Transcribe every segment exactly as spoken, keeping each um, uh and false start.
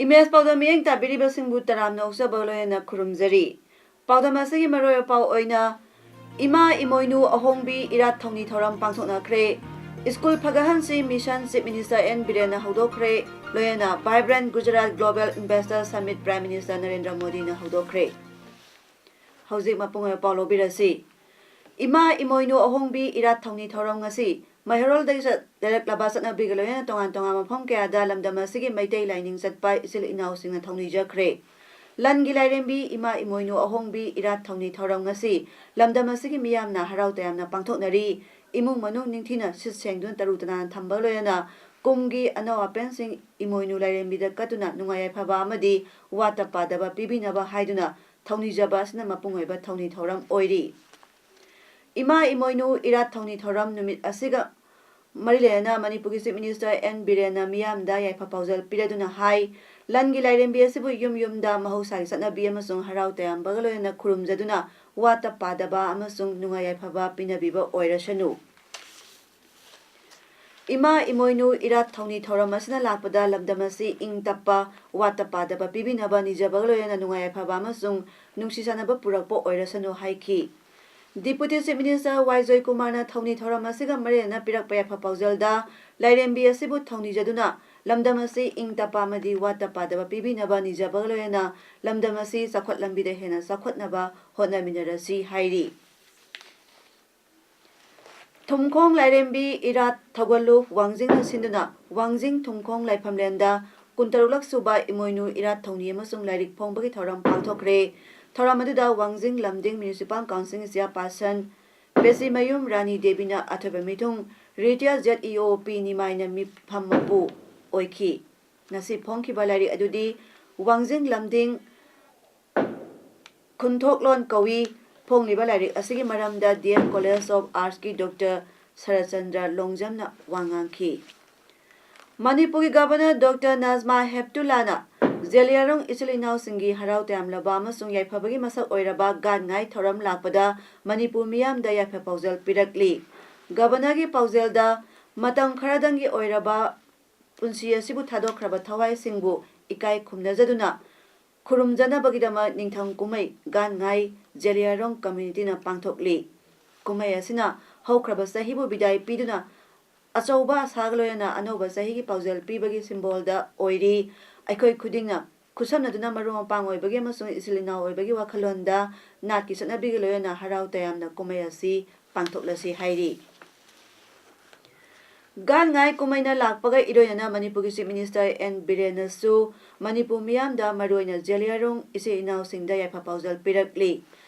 Image ꯄꯥꯎꯗꯝ ꯃꯤꯠꯌꯦꯡ ꯇꯥꯕꯤꯔꯤꯕꯁꯤꯡꯕꯨ ꯇꯔꯥꯝꯅ ꯑꯣꯛꯆꯕ ꯂꯣꯏꯅꯅ ꯈꯨꯔꯨꯝꯖꯔꯤ꯫ ꯄꯥꯎꯗꯝ ꯑꯁꯤꯒꯤ ꯃꯔꯨꯑꯣꯏꯕ ꯄꯥꯎ ꯑꯣꯏꯅ, ꯏꯃꯥ ꯏꯃꯣꯏꯅꯨ ꯑꯍꯣꯡꯕꯤ ꯏꯔꯥꯠ ꯊꯧꯅꯤ ꯊꯧꯔꯝ ꯄꯥꯡꯊꯣꯛꯅꯈ꯭ꯔꯦ꯫ ꯁ꯭ꯀꯨꯜ ꯐꯒꯠꯍꯟꯁꯤ ꯃꯤꯁꯟ, Chief Minister ꯑꯦꯟ ꯕꯤꯔꯦꯟꯅ ꯍꯧꯗꯣꯛꯈ꯭ꯔꯦ꯫ ꯂꯣꯏꯅꯅ Vibrant Gujarat Global Investor Summit, Prime Minister Narendra ꯃꯣꯗꯤꯅ ꯍꯧꯗꯣꯛꯈ꯭ꯔꯦ꯫ ꯍꯧꯖꯤꯛ ꯃꯄꯨꯡ ꯑꯣꯏꯕ ꯄꯥꯎ ꯂꯧꯕꯤꯔꯁꯤ꯫ ꯏꯃꯥ ꯏꯃꯣꯏꯅꯨ ꯑꯍꯣꯡꯕꯤ ꯏꯔꯥꯠ ꯊꯧꯅꯤ ꯊꯧꯔꯝ ꯉꯁꯤ ꯃꯩꯍꯧꯔꯣꯜꯗꯒꯤ ꯆꯠ-, ꯂꯩꯔꯛꯂꯕ ꯆꯠꯅꯕꯤꯒ ꯂꯣꯏꯅꯅ ꯇꯣꯉꯥꯟ ꯇꯣꯉꯥꯟꯕ ꯃꯐꯝ ꯀꯌꯥꯗ ꯂꯝꯗꯝ ꯑꯁꯤꯒꯤ ꯃꯩꯇꯩ ꯂꯥꯏꯅꯤꯡ ꯆꯠꯄ ꯏꯆꯤꯜ ꯏꯅꯥꯎꯁꯤꯡꯅ ꯊꯧꯅꯤꯖꯈ꯭ꯔꯦ꯫ ꯂꯟꯒꯤ ꯂꯥꯏꯔꯦꯝꯕꯤ ꯏꯃꯥ ꯏꯃꯣꯏꯅꯨ ꯑꯍꯣꯡꯕꯤ ꯏꯔꯥꯠ ꯊꯧꯅꯤ ꯊꯧꯔꯝ ꯉꯁꯤ ꯂꯝꯗꯝ ꯑꯁꯤꯒꯤ ꯃꯤꯌꯥꯝꯅ ꯍꯔꯥꯎ ꯇꯌꯥꯝꯅ ꯄꯥꯡꯊꯣꯛꯅꯔꯤ꯫ ꯏꯃꯨꯡ ꯃꯅꯨꯡ ꯅꯤꯡꯊꯤꯅ ꯁꯤꯠ ꯁꯦꯡꯗꯨꯅ ꯇꯔꯨ ꯇꯅꯥꯟꯅ ꯊꯝꯕꯒ ꯂꯣꯏꯅꯅ ꯀꯨꯝꯒꯤ ꯑꯅꯧ ꯑꯄꯦꯟꯁꯤꯡ ꯏꯃꯣꯏꯅꯨ ꯂꯥꯏꯔꯦꯝꯕꯤꯗ ꯀꯠꯇꯨꯅ ꯅꯨꯡꯉꯥꯏ ꯌꯥꯏꯐꯕ ꯑꯃꯗꯤ ꯋꯥꯠꯇ ꯄꯥꯗꯕ ꯄꯤꯕꯤꯅꯕ ꯍꯥꯏꯗꯨꯅ ꯊꯧꯅꯤꯖꯕ ꯑꯁꯤꯅ ꯃꯄꯨꯡ ꯑꯣꯏꯕ ꯊꯧꯅꯤ ꯊꯧꯔꯝ ꯑꯣꯏꯔꯤ꯫ ꯏꯃꯥ ꯏꯃꯣꯏꯅꯨ ꯏꯔꯥꯠ ꯊꯧꯅꯤ ꯊꯧꯔꯝ ꯅꯨꯃꯤꯠ ꯑꯁꯤꯒ ꯃꯔꯤ ꯂꯩꯅꯅ ꯃꯅꯤꯄꯨꯔꯒꯤ Chief Minister ꯑꯦꯟ ꯕꯤꯔꯦꯟꯅ ꯃꯤꯌꯥꯝꯗ ꯌꯥꯏꯐ ꯄꯥꯎꯖꯦꯜ ꯄꯤꯔꯗꯨꯅ ꯍꯥꯏ, ꯂꯟꯒꯤ ꯂꯥꯏꯔꯦꯝꯕꯤ ꯑꯁꯤꯕꯨ ꯌꯨꯝ ꯌꯨꯝꯗ ꯃꯍꯧꯁꯥꯒꯤ ꯆꯠꯅꯕꯤ ꯑꯃꯁꯨꯡ ꯍꯔꯥꯎ ꯇꯌꯥꯝꯕꯒ ꯂꯣꯏꯅꯅ ꯈꯨꯔꯨꯝꯖꯗꯨꯅ ꯋꯥꯠꯇ ꯄꯥꯗꯕ ꯑꯃꯁꯨꯡ ꯅꯨꯡꯉꯥꯏ ꯌꯥꯏꯐꯕ ꯄꯤꯅꯕꯤꯕ ꯑꯣꯏꯔꯁꯅꯨ꯫ ꯏꯃꯥ ꯏꯃꯣꯏꯅꯨ ꯏꯔꯥꯠ ꯊꯧꯅꯤ ꯊꯧꯔꯝ ꯑꯁꯤꯅ ꯂꯥꯛꯄꯗ ꯂꯝꯗꯝ ꯑꯁꯤ ꯏꯪ ꯇꯞꯄ, ꯋꯥꯠꯇ ꯄꯥꯗꯕ ꯄꯤꯕꯤꯅꯕ ꯅꯤꯖꯕꯒ ꯂꯣꯏꯅꯅ ꯅꯨꯡꯉꯥꯏ ꯌꯥꯏꯐꯕ ꯑꯃꯁꯨꯡ ꯅꯨꯡꯁꯤ ꯆꯥꯟꯅꯕ ꯄꯨꯔꯛꯄ ꯑꯣꯏꯔꯁꯅꯨ ꯍꯥꯏꯈꯤ꯫ Deputy Chief Minister ꯋꯥꯏ ꯖꯣꯏꯀꯨꯃꯥꯔꯅ ꯊꯧꯅꯤ ꯊꯧꯔꯝ ꯑꯁꯤꯒ ꯃꯔꯤ ꯂꯩꯅꯅ ꯄꯤꯔꯛꯄ ꯌꯥꯏꯐ ꯄꯥꯎꯖꯦꯜꯗ ꯂꯥꯏꯔꯦꯝꯕꯤ ꯑꯁꯤꯕꯨ ꯊꯧꯅꯤꯖꯗꯨꯅ ꯂꯝꯗꯝ ꯑꯁꯤ ꯏꯪ ꯇꯞꯄ ꯑꯃꯗꯤ ꯋꯥꯠꯇ ꯄꯥꯗꯕ ꯄꯤꯕꯤꯅꯕ ꯅꯤꯖꯕꯒ ꯂꯣꯏꯅꯅ ꯂꯝꯗꯝ ꯑꯁꯤ ꯆꯥꯎꯈꯠ ꯂꯝꯕꯤꯗ ꯍꯦꯟꯅ ꯆꯥꯎꯈꯠꯅꯕ ꯍꯣꯠꯅꯃꯤꯟꯅꯔꯁꯤ ꯍꯥꯏꯔꯤ꯫ ꯊꯨꯝꯈꯣꯡ ꯂꯥꯏꯔꯦꯝꯕꯤ ꯏꯔꯥꯠ ꯊꯧꯒꯜꯂꯨ ꯋꯥꯡꯖꯤꯡꯅ ꯁꯤꯟꯗꯨꯅ ꯋꯥꯡꯖꯤꯡ ꯊꯨꯝꯈꯣꯡ ꯂꯥꯏꯐꯝꯂꯦꯟꯗ ꯀꯨꯟꯇꯔꯨꯛꯂꯛ ꯁꯨꯕ ꯏꯃꯣꯏꯅꯨ ꯏꯔꯥꯠ ꯊꯧꯅꯤ ꯑꯃꯁꯨꯡ ꯂꯥꯏꯔꯤꯛ ꯐꯣꯡꯕꯒꯤ ꯊꯧꯔꯝ ꯄꯥꯡꯊꯣꯛꯈ꯭ꯔꯦ꯫ ꯊꯧꯔꯝ ꯑꯗꯨꯗ ꯋꯥꯡꯖꯤꯡ ꯂꯝꯗꯤꯡ Municipal Council Chairperson ꯄꯦꯁꯤꯃꯌꯨꯝ ꯔꯥꯅꯤ ꯗꯦꯕꯤꯅ ꯑꯊꯣꯏꯕ ꯃꯤꯊꯨꯡ, Retired Z E O P ꯅꯤꯃꯥꯏꯅ ꯃꯤꯐꯝ ꯃꯄꯨ ꯑꯣꯏꯈꯤ꯫ ꯉꯁꯤ ꯐꯣꯡꯈꯤꯕ ꯂꯥꯏꯔꯤꯛ ꯑꯗꯨꯗꯤ ꯋꯥꯡꯖꯤꯡ ꯂꯝꯗꯤꯡ ꯈꯨꯟꯊꯣꯛꯂꯣꯟ ꯀꯧꯏ꯫ ꯐꯣꯡꯂꯤꯕ ꯂꯥꯏꯔꯤꯛ ꯑꯁꯤꯒꯤ ꯃꯔꯝꯗ ꯗꯤ ꯑꯦꯝ ꯀꯣꯂꯦꯖ ꯑꯣꯐ ꯑꯥꯔꯠꯁꯀꯤ ꯗꯣꯛꯇꯔ ꯁꯔꯠꯆꯟꯗ꯭ꯔ ꯂꯣꯡꯖꯝꯅ ꯋꯥ ꯉꯥꯡꯈꯤ꯫ ꯃꯅꯤꯄꯨꯔꯒꯤ ꯒꯚꯔꯅꯔ ꯗꯣꯛꯇꯔ ꯅꯖꯃꯥ ꯍꯦꯞꯇꯨꯂꯥꯅ ꯖꯦꯂꯤꯌꯥꯡꯔꯣꯡ ꯏꯆꯤꯜ ꯏꯅꯥꯎꯁꯤꯡꯒꯤ ꯍꯔꯥꯎ ꯇꯌꯥꯝꯂꯕ ꯑꯃꯁꯨꯡ ꯌꯥꯏꯐꯕꯒꯤ ꯃꯁꯛ ꯑꯣꯏꯔꯕ ꯒꯥꯟ ꯉꯥꯏ ꯊꯧꯔꯝ ꯂꯥꯛꯄꯗ ꯃꯅꯤꯄꯨꯔ ꯃꯤꯌꯥꯝꯗ ꯌꯥꯏꯐ ꯄꯥꯎꯖꯦꯜ ꯄꯤꯔꯛꯂꯤ꯫ ꯒꯚꯔꯅꯔꯒꯤ ꯄꯥꯎꯖꯦꯜꯗ ꯃꯇꯝ ꯈꯔꯗꯪꯒꯤ ꯑꯣꯏꯔꯕ ꯄꯨꯟꯁꯤ ꯑꯁꯤꯕꯨ ꯊꯥꯗꯣꯛꯈ꯭ꯔꯕ ꯊꯋꯥꯏꯁꯤꯡꯕꯨ ꯏꯀꯥꯏ ꯈꯨꯝꯅꯖꯗꯨꯅ ꯈꯨꯔꯨꯝꯖꯅꯕꯒꯤꯗꯃꯛ ꯅꯤꯡꯊꯝ ꯀꯨꯝꯍꯩ ꯒꯥꯟ ꯉꯥꯏ ꯖꯦꯂꯤꯌꯥꯡꯔꯣꯡ ꯀꯝꯃ꯭ꯌꯨꯅꯤꯇꯤꯅ ꯄꯥꯡꯊꯣꯛꯂꯤ꯫ ꯀꯨꯝꯍꯩ ꯑꯁꯤꯅ ꯍꯧꯈ꯭ꯔꯕ ꯆꯍꯤꯕꯨ ꯕꯤꯗꯥꯏ ꯄꯤꯗꯨꯅ ꯑꯆꯧꯕ ꯑꯁꯥꯒ ꯂꯣꯏꯅꯅ ꯑꯅꯧꯕ ꯆꯍꯤꯒꯤ ꯄꯥꯎꯖꯦꯜ ꯄꯤꯕꯒꯤ ꯁꯤꯝꯕꯣꯜꯗ ꯑꯣꯏꯔꯤ꯫ ꯑꯩꯈꯣꯏ ꯈꯨꯗꯤꯡꯅ ꯈꯨꯠꯁꯝꯅꯗꯨꯅ ꯃꯔꯨꯞ ꯃꯄꯥꯡ ꯑꯣꯏꯕꯒꯤ ꯑꯃꯁꯨꯡ ꯏꯆꯤꯜ ꯏꯅꯥꯎ ꯑꯣꯏꯕꯒꯤ ꯋꯥꯈꯜꯂꯣꯟꯗ ꯅꯥꯠꯀꯤ ꯆꯠꯅꯕꯤꯒ ꯂꯣꯏꯅꯅ ꯍꯔꯥꯎ ꯇꯌꯥꯝꯅ ꯀꯨꯝꯍꯩ ꯑꯁꯤ ꯄꯥꯡꯊꯣꯛꯂꯁꯤ ꯍꯥꯏꯔꯤ꯫ ꯒꯥꯟ ꯉꯥꯏ ꯀꯨꯝꯍꯩꯅ ꯂꯥꯛꯄꯒ ꯏꯔꯣꯏꯅꯅ ꯃꯅꯤꯄꯨꯔꯒꯤ ꯆꯤꯐ ꯃꯤꯅꯤꯁꯇꯔ ꯑꯦꯟ ꯕꯤꯔꯦꯟꯅꯁꯨ ꯃꯅꯤꯄꯨꯔ ꯃꯤꯌꯥꯝꯗ, ꯃꯔꯨꯑꯣꯏꯅ ꯖꯦꯂꯤꯌꯥꯡꯔꯣꯡ ꯏꯆꯤꯜ ꯏꯅꯥꯎꯁꯤꯡꯗ ꯌꯥꯏꯐ ꯄꯥꯎꯖꯦꯜ ꯄꯤꯔꯛꯂꯤ꯫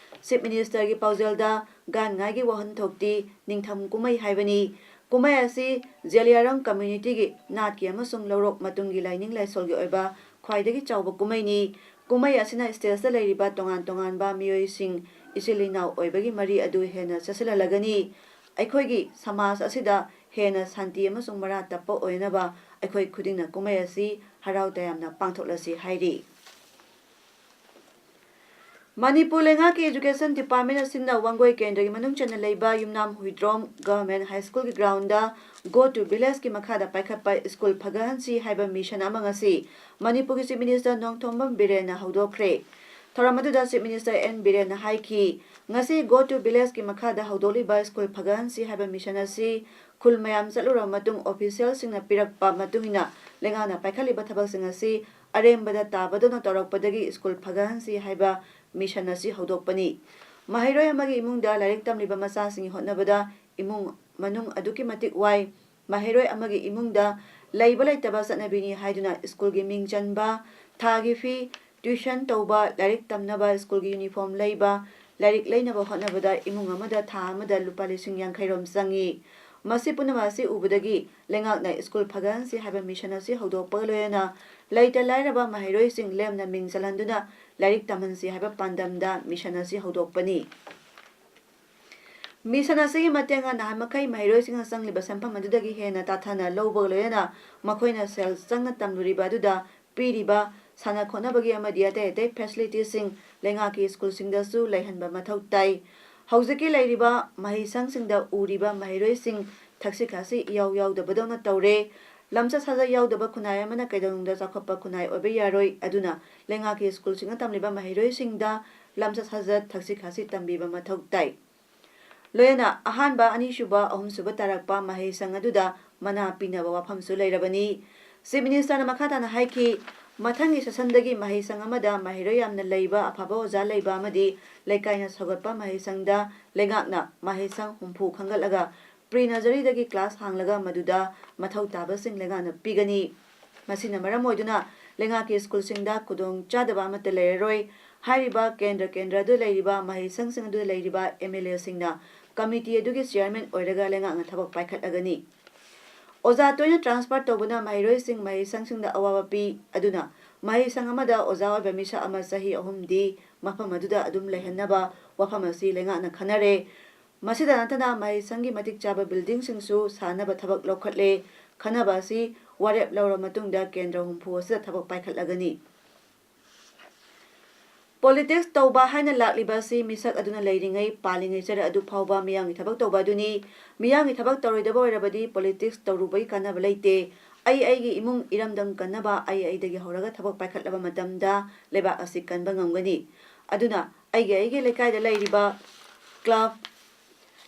ꯆꯤꯐ ꯃꯤꯅꯤꯁꯇꯔꯒꯤ ꯄꯥꯎꯖꯦꯜꯗ ꯒꯥꯟ ꯉꯥꯏꯒꯤ ꯋꯥꯍꯟꯊꯣꯛꯇꯤ ꯅꯤꯡꯊꯝ ꯀꯨꯝꯍꯩ ꯍꯥꯏꯕꯅꯤ꯫ ꯀꯨꯝꯍꯩ ꯑꯁꯤ ꯖꯦꯂꯤꯌꯥꯡꯔꯣꯡ ꯀꯝꯃ꯭ꯌꯨꯅꯤꯇꯤꯒꯤ ꯅꯥꯠꯀꯤ ꯑꯃꯁꯨꯡ ꯂꯧꯔꯣꯛ ꯃꯇꯨꯡꯒꯤ ꯂꯥꯏꯅꯤꯡ ꯂꯥꯏꯁꯣꯜꯒꯤ ꯑꯣꯏꯕ ꯈ꯭ꯋꯥꯏꯗꯒꯤ ꯆꯥꯎꯕ ꯀꯨꯝꯍꯩꯅꯤ꯫ ꯀꯨꯝꯍꯩ ꯑꯁꯤꯅ ꯁ꯭ꯇꯦꯖꯇ ꯂꯩꯔꯤꯕ ꯇꯣꯉꯥꯟ ꯇꯣꯉꯥꯟꯕ ꯃꯤꯑꯣꯏꯁꯤꯡ ꯏꯆꯤꯜ ꯏꯅꯥꯎ ꯑꯣꯏꯕꯒꯤ ꯃꯔꯤ ꯑꯗꯨ ꯍꯦꯟꯅ ꯆꯦꯠꯁꯤꯜꯍꯜꯂꯒꯅꯤ꯫ ꯑꯩꯈꯣꯏꯒꯤ ꯁꯃꯥꯖ ꯑꯁꯤꯗ ꯍꯦꯟꯅ ꯁꯥꯟꯇꯤ ꯑꯃꯁꯨꯡ ꯃꯔꯥ ꯇꯞꯄ ꯑꯣꯏꯅꯕ ꯑꯩꯈꯣꯏ ꯈꯨꯗꯤꯡꯅ ꯀꯨꯝꯍꯩ ꯑꯁꯤ ꯍꯔꯥꯎ ꯇꯌꯥꯝꯅ ꯄꯥꯡꯊꯣꯛꯂꯁꯤ ꯍꯥꯏꯔꯤ꯫ ꯃꯅꯤꯄꯨꯔ ꯂꯩꯉꯥꯛꯀꯤ ꯏꯖꯨꯀꯦꯁꯟ ꯗꯤꯄꯥꯔꯠꯃꯦꯟ ꯑꯁꯤꯅ ꯋꯥꯡꯒꯣꯏ ꯀꯦꯟꯗ꯭ꯔꯒꯤ ꯃꯅꯨꯡ ꯆꯟꯅ ꯂꯩꯕ ꯌꯨꯝꯅꯥꯝ ꯍꯨꯏꯗ꯭ꯔꯣꯝ ꯒꯚꯔꯟꯃꯦꯟꯠ ꯍꯥꯏ ꯁ꯭ꯀꯨꯜꯒꯤ ꯒ꯭ꯔꯥꯎꯟꯗ Go to Villageꯀꯤ ꯃꯈꯥꯗ ꯄꯥꯏꯈꯠꯄ ꯁ꯭ꯀꯨꯜ ꯐꯒꯠꯍꯟꯁꯤ ꯍꯥꯏꯕ ꯃꯤꯁꯟ ꯑꯃ ꯉꯁꯤ ꯃꯅꯤꯄꯨꯔꯒꯤ ꯆꯤꯐ ꯃꯤꯅꯤꯁꯇꯔ ꯅꯣꯡꯊꯣꯝꯕꯝ ꯕꯤꯔꯦꯟꯅ ꯍꯧꯗꯣꯛꯈ꯭ꯔꯦ꯫ ꯊꯧꯔꯝ ꯑꯗꯨꯗ ꯆꯤꯐ ꯃꯤꯅꯤꯁꯇꯔ ꯑꯦꯟ ꯕꯤꯔꯦꯟꯅ ꯍꯥꯏꯈꯤ, ꯉꯁꯤ Go to Villageꯀꯤ ꯃꯈꯥꯗ ꯍꯧꯗꯣꯛꯂꯤꯕ ꯁ꯭ꯀꯨꯜ ꯐꯒꯠꯍꯟꯁꯤ ꯍꯥꯏꯕ ꯃꯤꯁꯟ ꯑꯁꯤ ꯈꯨꯜ ꯃꯌꯥꯝ ꯆꯠꯂꯨꯔꯕ ꯃꯇꯨꯡ ꯑꯣꯐꯤꯁꯤꯌꯦꯜꯁꯤꯡꯅ ꯄꯤꯔꯛꯄ ꯃꯇꯨꯡ ꯏꯟꯅ ꯂꯩꯉꯥꯛꯅ ꯄꯥꯏꯈꯠꯂꯤꯕ ꯊꯕꯛꯁꯤꯡ ꯑꯁꯤ ꯑꯔꯦꯝꯕꯗ ꯇꯥꯕꯗꯧꯅ ꯇꯧꯔꯛꯄꯗꯒꯤ ꯁ꯭ꯀꯨꯜ ꯐꯒꯠꯍꯟꯁꯤ ꯍꯥꯏꯕ ꯃꯤꯁꯟ ꯑꯁꯤ ꯍꯧꯗꯣꯛꯄꯅꯤ꯫ ꯃꯍꯩꯔꯣꯏ ꯑꯃꯒꯤ ꯏꯃꯨꯡꯗ ꯂꯥꯏꯔꯤꯛ ꯇꯝꯂꯤꯕ ꯃꯆꯥꯁꯤꯡꯒꯤ ꯍꯣꯠꯅꯕꯗ ꯏꯃꯨꯡ ꯃꯅꯨꯡ ꯑꯗꯨꯛꯀꯤ ꯃꯇꯤꯛ ꯋꯥꯏ꯫ ꯃꯍꯩꯔꯣꯏ ꯑꯃꯒꯤ ꯏꯃꯨꯡꯗ ꯂꯩꯕ ꯂꯩꯇꯕ ꯆꯠꯅꯕꯤꯅꯤ ꯍꯥꯏꯗꯨꯅ ꯁ꯭ꯀꯨꯜꯒꯤ ꯃꯤꯡ ꯆꯟꯕ, ꯊꯥꯒꯤ ꯐꯤ, ꯇ꯭ꯌꯨꯁꯟ ꯇꯧꯕ, ꯂꯥꯏꯔꯤꯛ ꯇꯝꯅꯕ ꯁ꯭ꯀꯨꯜꯒꯤ ꯌꯨꯅꯤꯐꯣꯔꯝ ꯂꯩꯕ, ꯂꯥꯏꯔꯤꯛ ꯂꯩꯅꯕ ꯍꯣꯠꯅꯕꯗ ꯏꯃꯨꯡ ꯑꯃꯗ ꯊꯥ ꯑꯃꯗ ꯂꯨꯄꯥ ꯂꯤꯁꯤꯡ ꯌꯥꯡꯈꯩ ꯔꯣꯝ ꯆꯪꯏ꯫ ꯃꯁꯤ ꯄꯨꯝꯅꯃꯛ ꯑꯁꯤ ꯎꯕꯗꯒꯤ ꯂꯩꯉꯥꯛꯅ ꯁ꯭ꯀꯨꯜ ꯐꯒꯠꯍꯟꯁꯤ ꯍꯥꯏꯕ ꯃꯤꯁꯟ ꯑꯁꯤ ꯍꯧꯗꯣꯛꯄꯒ ꯂꯣꯏꯅꯅ ꯂꯩꯇ ꯂꯥꯏꯔꯕ ꯃꯍꯩꯔꯣꯏꯁꯤꯡ ꯂꯦꯝꯅ ꯃꯤꯡ ꯆꯜꯍꯟꯗꯨꯅ ꯂꯥꯏꯔꯤꯛ ꯇꯝꯍꯟꯁꯤ ꯍꯥꯏꯕ ꯄꯥꯟꯗꯝꯗ mission ꯑꯁꯤ ꯍꯧꯗꯣꯛꯄꯅꯤ꯫ Mission ꯑꯁꯤꯒꯤ ꯃꯇꯦꯡꯅ ꯅꯍꯥꯟ ꯃꯈꯩ ꯃꯍꯩꯔꯣꯏꯁꯤꯡꯅ ꯆꯪꯂꯤꯕ ꯁꯦꯟꯐꯝ ꯑꯗꯨꯗꯒꯤ ꯍꯦꯟꯅ ꯇꯥꯊꯅ ꯂꯧꯕꯒ ꯂꯣꯏꯅꯅ ꯃꯈꯣꯏꯅ ꯁꯦꯜ ꯆꯪꯅ ꯇꯝꯂꯨꯔꯤꯕ ꯑꯗꯨꯗ ꯄꯤꯔꯤꯕ ꯁꯥꯟꯅ ꯈꯣꯠꯅꯕꯒꯤ ꯑꯃꯗꯤ ꯑꯇꯩ ꯑꯇꯩ facilityꯁꯤꯡ ꯂꯩꯉꯥꯛꯀꯤ schoolꯁꯤꯡꯗꯁꯨ ꯂꯩꯍꯟꯕ ꯃꯊꯧ ꯇꯥꯏ꯫ ꯍꯧꯖꯤꯛꯀꯤ ꯂꯩꯔꯤꯕ ꯃꯍꯩꯁꯪꯁꯤꯡꯗ ꯎꯔꯤꯕ ꯃꯍꯩꯔꯣꯏꯁꯤꯡ ꯊꯛꯁꯤ ꯈꯥꯁꯤ ꯏꯌꯥꯎ ꯌꯥꯎꯗꯕꯗꯧꯅ ꯇꯧꯔꯦ꯫ ꯂꯝꯆꯠ ꯁꯥꯖꯠ ꯌꯥꯎꯗꯕ ꯈꯨꯟꯅꯥꯏ ꯑꯃꯅ ꯀꯩꯗꯧꯅꯨꯡꯗ ꯆꯥꯎꯈꯠꯄ ꯈꯨꯟꯅꯥꯏ ꯑꯣꯏꯕ ꯌꯥꯔꯣꯏ꯫ ꯑꯗꯨꯅ ꯂꯩꯉꯥꯛꯀꯤ schoolꯁꯤꯡꯗ ꯇꯝꯂꯤꯕ ꯃꯍꯩꯔꯣꯏꯁꯤꯡꯗ ꯂꯝꯆꯠ ꯁꯥꯖꯠ ꯊꯛꯁꯤ ꯈꯥꯁꯤ ꯇꯝꯕꯤꯕ ꯃꯊꯧ ꯇꯥꯏ꯫ ꯂꯣꯏꯅꯅ ꯑꯍꯥꯟꯕ, ꯑꯅꯤꯁꯨꯕ, ꯑꯍꯨꯝꯁꯨꯕ ꯇꯥꯔꯛꯄ ꯃꯍꯩꯁꯪ ꯑꯗꯨꯗ ꯃꯅꯥ ꯄꯤꯅꯕ ꯋꯥꯐꯝꯁꯨ ꯂꯩꯔꯕꯅꯤ꯫ Chief Ministerꯅ ꯃꯈꯥ ꯇꯥꯅ ꯍꯥꯏꯈꯤ, ꯃꯊꯪꯒꯤ sessionꯗꯒꯤ ꯃꯍꯩꯁꯪ ꯑꯃꯗ ꯃꯍꯩꯔꯣꯏ ꯌꯥꯝꯅ ꯂꯩꯕ ꯑꯐꯕ ꯑꯣꯖꯥ ꯂꯩꯕ ꯑꯃꯗꯤ ꯂꯩꯀꯥꯏꯅ ꯁꯧꯒꯠꯄ ꯃꯍꯩꯁꯪꯗ ꯂꯩꯉꯥꯛꯅ ꯃꯍꯩꯁꯪ ꯍꯨꯝꯐꯨ ꯈꯟꯒꯠꯂꯒ pre nurseryꯗꯒꯤ class ꯍꯥꯡꯂꯒ ꯃꯗꯨꯗ ꯃꯊꯧ ꯇꯥꯕꯁꯤꯡ ꯂꯩꯉꯥꯛꯅ ꯄꯤꯒꯅꯤ꯫ ꯃꯁꯤꯅ ꯃꯔꯝ ꯑꯣꯏꯗꯨꯅ ꯂꯩꯉꯥꯛꯀꯤ schoolꯁꯤꯡꯗ ꯈꯨꯗꯣꯡ ꯆꯥꯗꯕ ꯑꯃꯠꯇ ꯂꯩꯔꯔꯣꯏ꯫ ꯍꯥꯏꯔꯤꯕ ꯀꯦꯟꯗ꯭ꯔ ꯀꯦꯟꯗ꯭ꯔ ꯑꯗꯨ ꯂꯩꯔꯤꯕ ꯃꯍꯩꯁꯪꯁꯤꯡ ꯑꯗꯨꯗ ꯂꯩꯔꯤꯕ MLAꯁꯤꯡꯅ committee ꯑꯗꯨꯒꯤ chairman ꯑꯣꯏꯔꯒ ꯂꯩꯉꯥꯛꯅ ꯊꯕꯛ ꯄꯥꯏꯈꯠꯂꯒꯅꯤ꯫ ꯑꯣꯖꯥ ꯇꯣꯏꯅ transfer ꯇꯧꯕꯅ ꯃꯍꯩꯔꯣꯏꯁꯤꯡ ꯃꯍꯩꯁꯪꯁꯤꯡꯗ ꯑꯋꯥꯕ ꯄꯤ꯫ ꯑꯗꯨꯅ ꯃꯍꯩꯁꯪ ꯑꯃꯗ ꯑꯣꯖꯥ ꯑꯣꯏꯕ ꯃꯤꯁꯛ ꯑꯃ ꯆꯍꯤ ꯑꯍꯨꯝꯗꯤ ꯃꯐꯝ ꯑꯗꯨꯗ ꯑꯗꯨꯝ ꯂꯩꯍꯟꯅꯕ ꯋꯥꯐꯝ ꯑꯁꯤ ꯂꯩꯉꯥꯛꯅ ꯈꯟꯅꯔꯦ꯫ ꯃꯁꯤꯗ ꯅꯠꯇꯅ ꯃꯍꯩꯁꯪꯒꯤ ꯃꯇꯤꯛ ꯆꯥꯕ buildingꯁꯤꯡꯁꯨ ꯁꯥꯅꯕ ꯊꯕꯛ ꯂꯧꯈꯠꯂꯦ꯫ ꯈꯟꯅꯕ ꯑꯁꯤ ꯋꯥꯔꯦꯞ ꯂꯧꯔꯕ ꯃꯇꯨꯡꯗ ꯀꯦꯟꯗ꯭ꯔ ꯍꯨꯝꯐꯨ ꯑꯁꯤꯗ ꯊꯕꯛ ꯄꯥꯏꯈꯠꯂꯒꯅꯤ꯫ Politics ꯇꯧꯕ ꯍꯥꯏꯅ ꯂꯥꯛꯂꯤꯕ ꯑꯁꯤ ꯃꯤꯁꯛ ꯑꯗꯨꯅ ꯂꯩꯔꯤꯉꯩ, ꯄꯥꯜꯂꯤꯉꯩ ꯆꯔꯛ ꯑꯗꯨ ꯐꯥꯎꯕ ꯃꯤꯌꯥꯝꯒꯤ ꯊꯕꯛ ꯇꯧꯕ ꯑꯗꯨꯅꯤ꯫ ꯃꯤꯌꯥꯝꯒꯤ ꯊꯕꯛ ꯇꯧꯔꯣꯏꯗꯕ ꯑꯣꯏꯔꯕꯗꯤ politics ꯇꯧꯔꯨꯕꯒꯤ ꯀꯥꯟꯅꯕ ꯂꯩꯇꯦ꯫ ꯑꯩ ꯑꯩꯒꯤ ꯏꯃꯨꯡ ꯏꯔꯝꯗꯝ ꯀꯟꯅꯕ ꯑꯩ ꯑꯩꯗꯒꯤ ꯍꯧꯔꯒ ꯊꯕꯛ ꯄꯥꯏꯈꯠꯂꯕ ꯃꯇꯝꯗ ꯂꯩꯕꯥꯛ ꯑꯁꯤ ꯀꯟꯕ ꯉꯝꯒꯅꯤ꯫ ꯑꯗꯨꯅ ꯑꯩꯒꯤ ꯑꯩꯒꯤ ꯂꯩꯀꯥꯏꯗ ꯂꯩꯔꯤꯕ club,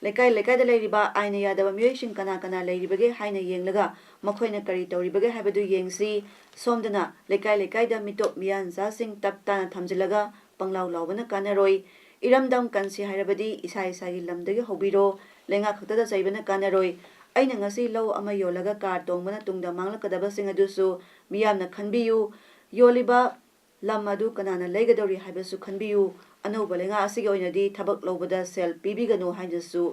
ꯂꯩꯀꯥꯏ ꯂꯩꯀꯥꯏꯗ ꯂꯩꯔꯤꯕ ꯑꯥꯏꯟꯅ ꯌꯥꯗꯕ ꯃꯤꯑꯣꯏꯁꯤꯡ ꯀꯅꯥ ꯀꯅꯥ ꯂꯩꯔꯤꯕꯒꯦ ꯍꯥꯏꯅ ꯌꯦꯡꯂꯒ ꯃꯈꯣꯏꯅ ꯀꯔꯤ ꯇꯧꯔꯤꯕꯒꯦ ꯍꯥꯏꯕꯗꯨ ꯌꯦꯡꯁꯤ꯫ ꯁꯣꯝꯗꯅ ꯂꯩꯀꯥꯏ ꯂꯩꯀꯥꯏꯗ ꯃꯤꯇꯣꯞ ꯃꯤꯌꯥꯟꯆꯥꯁꯤꯡ ꯇꯞ ꯇꯥꯅ ꯊꯝꯖꯤꯜꯂꯒ ꯄꯪꯂꯥꯎ ꯂꯥꯎꯕꯅ ꯀꯥꯟꯅꯔꯣꯏ꯫ ꯏꯔꯝꯗꯝ ꯀꯟꯁꯤ ꯍꯥꯏꯔꯕꯗꯤ ꯏꯁꯥ ꯏꯁꯥꯒꯤ ꯂꯝꯗꯒꯤ ꯍꯧꯕꯤꯔꯣ꯫ ꯂꯩꯉꯥꯛ ꯈꯛꯇꯗ ꯆꯩꯕꯅ ꯀꯥꯟꯅꯔꯣꯏ꯫ ꯑꯩꯅ ꯉꯁꯤ ꯂꯧ ꯑꯃ ꯌꯣꯜꯂꯒ car ꯇꯣꯡꯕꯅ ꯇꯨꯡꯗ ꯃꯥꯡꯂꯛꯀꯗꯕꯁꯤꯡ ꯑꯗꯨꯁꯨ ꯃꯤꯌꯥꯝꯅ ꯈꯟꯕꯤꯌꯨ꯫ ꯌꯣꯜꯂꯤꯕ ꯂꯝ ꯑꯗꯨ ꯀꯅꯥꯅ ꯂꯩꯒꯗꯧꯔꯤ ꯍꯥꯏꯕꯁꯨ ꯈꯟꯕꯤꯌꯨ꯫ ꯑꯅꯧꯕ ꯂꯩꯉꯥꯛ ꯑꯁꯤꯒꯤ ꯑꯣꯏꯅꯗꯤ ꯊꯕꯛ ꯂꯧꯕꯗ ꯁꯦꯜ ꯄꯤꯕꯤꯒꯅꯨ ꯍꯥꯏꯅꯁꯨ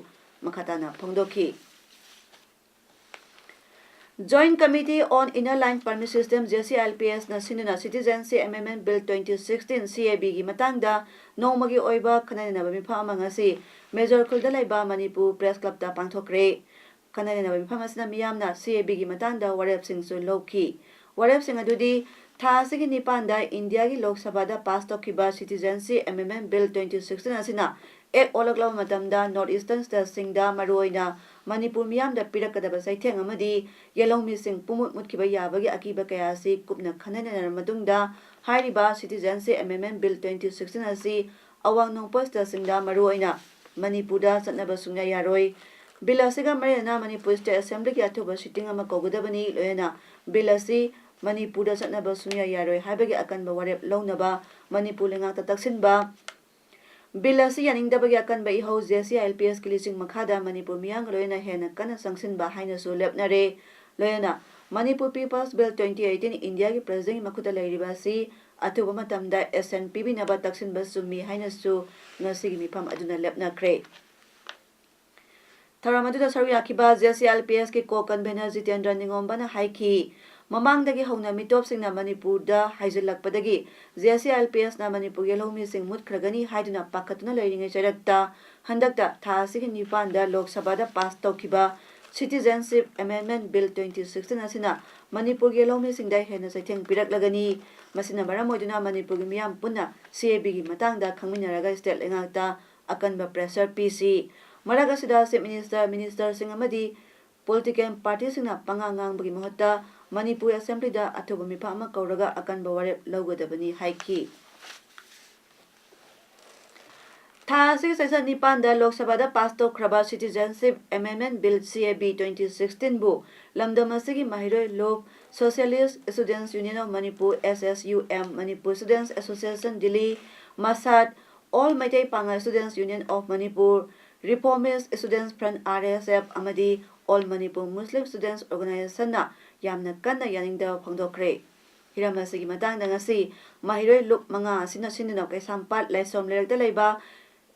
ꯃꯈꯥ ꯇꯥꯅ ꯐꯣꯡꯗꯣꯛꯈꯤ꯫ Joint Committee on Inner Line Permit System, J C I L P S ꯅ ꯁꯤꯟꯗꯨꯅ Citizenship Amendment Bill twenty sixteen, C A B ꯒꯤ ꯃꯇꯥꯡꯗ ꯅꯣꯡꯃꯒꯤ ꯑꯣꯏꯕ ꯈꯟꯅ ꯅꯩꯅꯕ ꯃꯤꯐꯝ ꯑꯃ ꯉꯁꯤ ꯃꯦꯖꯣꯔ ꯈꯨꯜꯗ ꯂꯩꯕ ꯃꯅꯤꯄꯨꯔ ꯄ꯭ꯔꯦꯁ ꯀ꯭ꯂꯕꯇ ꯄꯥꯡꯊꯣꯛꯈ꯭ꯔꯦ꯫ ꯈꯟꯅ ꯅꯩꯅꯕ ꯃꯤꯐꯝ ꯑꯁꯤꯅ ꯃꯤꯌꯥꯝꯅ C A B ꯒꯤ ꯃꯇꯥꯡꯗ ꯋꯥꯔꯦꯞꯁꯤꯡꯁꯨ ꯂꯧꯈꯤ꯫ ꯋꯥꯔꯦꯞꯁꯤꯡ ꯑꯗꯨꯗꯤ ꯊꯥ ꯑꯁꯤꯒꯤ ꯅꯤꯄꯥꯟꯗ ꯏꯟꯗꯤꯌꯥꯒꯤ ꯂꯣꯛ ꯁꯚꯥꯗ ꯄꯥꯁ ꯇꯧꯈꯤꯕ Citizenship Amendment Bill twenty sixteen ꯑꯁꯤꯅ ꯑꯦꯛ ꯑꯣꯜꯂꯛꯂꯕ ꯃꯇꯝꯗ North Eastern ꯁ꯭ꯇꯦꯠꯁꯤꯡꯗ, ꯃꯔꯨꯑꯣꯏꯅ ꯃꯅꯤꯄꯨꯔ ꯃꯤꯌꯥꯝꯗ ꯄꯤꯔꯛꯀꯗꯕ ꯆꯩꯊꯦꯡ ꯑꯃꯗꯤ ꯌꯦꯜꯍꯧꯃꯤꯁꯤꯡ ꯄꯨꯡꯃꯨꯠ ꯃꯨꯠꯈꯤꯕ ꯌꯥꯕꯒꯤ ꯑꯀꯤꯕ ꯀꯌꯥ ꯑꯁꯤ ꯀꯨꯞꯅ ꯈꯟꯅ ꯅꯩꯅꯔꯕ ꯃꯇꯨꯡꯗ, ꯍꯥꯏꯔꯤꯕ Citizenship Amendment Bill twenty sixteen ꯑꯁꯤ ꯑꯋꯥꯡ ꯅꯣꯡꯄꯣꯛ ꯁ꯭ꯇꯦꯠꯁꯤꯡꯗ, ꯃꯔꯨꯑꯣꯏꯅ ꯃꯅꯤꯄꯨꯔꯗ ꯆꯠꯅꯕ ꯁꯨꯡꯌꯥ ꯌꯥꯔꯣꯏ꯫ ꯕꯤꯜ ꯑꯁꯤꯒ ꯃꯔꯤ ꯂꯩꯅꯅ ꯃꯅꯤꯄꯨꯔ ꯁ꯭ꯇꯦꯠ ꯑꯦꯁꯦꯝꯕ꯭ꯂꯤꯒꯤ ꯑꯊꯨꯕ ꯁꯤꯇꯤꯡ ꯑꯃ ꯀꯧꯒꯗꯕꯅꯤ, ꯂꯣꯏꯅꯅ ꯕꯤꯜ ꯑꯁꯤ ꯃꯅꯤꯄꯨꯔꯗ ꯆꯠꯅꯕ ꯁꯨꯡꯌꯥ ꯌꯥꯔꯣꯏ ꯍꯥꯏꯕꯒꯤ ꯑꯀꯟꯕ ꯋꯥꯔꯦꯞ ꯂꯧꯅꯕ ꯃꯅꯤꯄꯨꯔ ꯂꯩꯉꯥꯛꯇ ꯇꯛꯁꯤꯟꯕ꯫ ꯕꯤꯜ ꯑꯁꯤ ꯌꯥꯅꯤꯡꯗꯕꯒꯤ ꯑꯀꯟꯕ ꯏꯍꯧ J C I L P S ꯀꯤ ꯂꯨꯆꯤꯡ ꯃꯈꯥꯗ ꯃꯅꯤꯄꯨꯔ ꯃꯤꯌꯥꯝꯒ ꯂꯣꯏꯅꯅ ꯍꯦꯟꯅ ꯀꯟꯅ ꯆꯪꯁꯤꯟꯕ ꯍꯥꯏꯅꯁꯨ ꯂꯦꯞꯅꯔꯦ꯫ ꯂꯣꯏꯅꯅ Manipur People's Bill twenty eighteen ꯏꯟꯗꯤꯌꯥꯒꯤ ꯄ꯭ꯔꯖꯥꯒꯤ ꯃꯈꯨꯠꯇ ꯂꯩꯔꯤꯕ ꯑꯁꯤ ꯑꯊꯨꯕ ꯃꯇꯝꯗ ꯑꯦꯛꯁꯟ ꯄꯤꯕꯤꯅꯕ ꯇꯛꯁꯤꯟꯕ ꯆꯨꯝꯃꯤ ꯍꯥꯏꯅꯁꯨ ꯉꯁꯤꯒꯤ ꯃꯤꯐꯝ ꯑꯗꯨꯅ ꯂꯦꯞꯅꯈ꯭ꯔꯦ꯫ ꯊꯧꯔꯝ ꯑꯗꯨꯗ ꯁꯔꯨꯛ ꯌꯥꯈꯤꯕ J C I L P S ꯀꯤ ꯀꯣ ꯀꯟꯚꯦꯅꯔ ꯖꯤꯇꯦꯟꯗ꯭ꯔ ꯅꯤꯉꯣꯝꯕꯅ ꯍꯥꯏꯈꯤ, ꯃꯃꯥꯡꯗꯒꯤ ꯍꯧꯅ ꯃꯤꯇꯣꯞꯁꯤꯡꯅ ꯃꯅꯤꯄꯨꯔꯗ ꯍꯥꯏꯖꯤꯜꯂꯛꯄꯗꯒꯤ J C I L P S ꯅ ꯃꯅꯤꯄꯨꯔꯒꯤ ꯂꯧꯃꯤꯁꯤꯡ ꯃꯨꯠꯈ꯭ꯔꯒꯅꯤ ꯍꯥꯏꯗꯨꯅ ꯄꯥꯈꯠꯇꯨꯅ ꯂꯩꯔꯤꯉꯩ ꯆꯩꯔꯛꯇ ꯍꯟꯗꯛꯇ ꯊꯥ ꯑꯁꯤꯒꯤ ꯅꯤꯄꯥꯟꯗ ꯂꯣꯛ ꯁꯚꯥꯗ ꯄꯥꯁ ꯇꯧꯈꯤꯕ Citizenship Amendment Bill twenty sixteen ꯑꯁꯤꯅ ꯃꯅꯤꯄꯨꯔꯒꯤ ꯂꯧꯃꯤꯁꯤꯡꯗ ꯍꯦꯟꯅ ꯆꯩꯊꯦꯡ ꯄꯤꯔꯛꯂꯒꯅꯤ꯫ ꯃꯁꯤꯅ ꯃꯔꯝ ꯑꯣꯏꯗꯨꯅ ꯃꯅꯤꯄꯨꯔꯒꯤ ꯃꯤꯌꯥꯝ ꯄꯨꯟꯅ C A B ꯒꯤ ꯃꯇꯥꯡꯗ ꯈꯪꯃꯤꯟꯅꯔꯒ ꯁ꯭ꯇꯦꯠ ꯂꯩꯉꯥꯛꯇ ꯑꯀꯟꯕ ꯄ꯭ꯔꯦꯁꯔ ꯄꯤꯁꯤ꯫ ꯃꯔꯛ ꯑꯁꯤꯗ ꯆꯤꯐ ꯃꯤꯅꯤꯁꯇꯔ, ꯃꯤꯅꯤꯁꯇꯔꯁꯤꯡ ꯑꯃꯗꯤ ꯄꯣꯂꯤꯇꯤꯀꯦꯜ ꯄꯥꯔꯇꯤꯁꯤꯡꯅ ꯄꯉꯥꯡ ꯉꯥꯡꯕꯒꯤ ꯃꯍꯨꯠꯇ ꯃꯅꯤꯄꯨꯔ ꯑꯦꯁꯦꯝꯕ꯭ꯂꯤꯗ ꯑꯊꯨꯕ ꯃꯤꯐꯝ ꯑꯃ ꯀꯧꯔꯒ ꯑꯀꯟꯕ ꯋꯥꯔꯦꯞ ꯂꯧꯒꯗꯕꯅꯤ ꯍꯥꯏꯈꯤ꯫ ꯊꯥ ꯑꯁꯤꯒꯤ ꯆꯩꯆꯠ ꯅꯤꯄꯥꯟꯗ ꯂꯣꯛ ꯁꯚꯥꯗ ꯄꯥꯁ ꯇꯧꯈ꯭ꯔꯕ Citizenship Amendment Bill, C A B, twenty sixteen ꯕꯨ ꯂꯝꯗꯝ ꯑꯁꯤꯒꯤ ꯃꯍꯩꯔꯣꯏ ꯂꯨꯞ, Socialist Students Union of Manipur, S S U M, Manipur Students Association Delhi, ꯃꯁꯥꯠ, All Meitei Pangal Students Union of Manipur, Reformist Students Front, R S F, ꯑꯃꯗꯤ All Manipur Muslim Students Organization ꯅ ꯌꯥꯝꯅ ꯀꯟꯅ ꯌꯥꯅꯤꯡꯗꯕ ꯐꯣꯡꯗꯣꯛꯈ꯭ꯔꯦ꯫ ꯍꯤꯔꯝ ꯑꯁꯤꯒꯤ ꯃꯇꯥꯡꯗ ꯉꯁꯤ ꯃꯍꯩꯔꯣꯏ ꯂꯨꯞ ꯃꯉꯥ ꯑꯁꯤꯅ ꯁꯤꯟꯗꯨꯅ ꯀꯩꯁꯥꯝꯄꯥꯠ ꯂꯥꯏꯁ꯭ꯔꯝ ꯂꯩꯔꯛꯇ ꯂꯩꯕ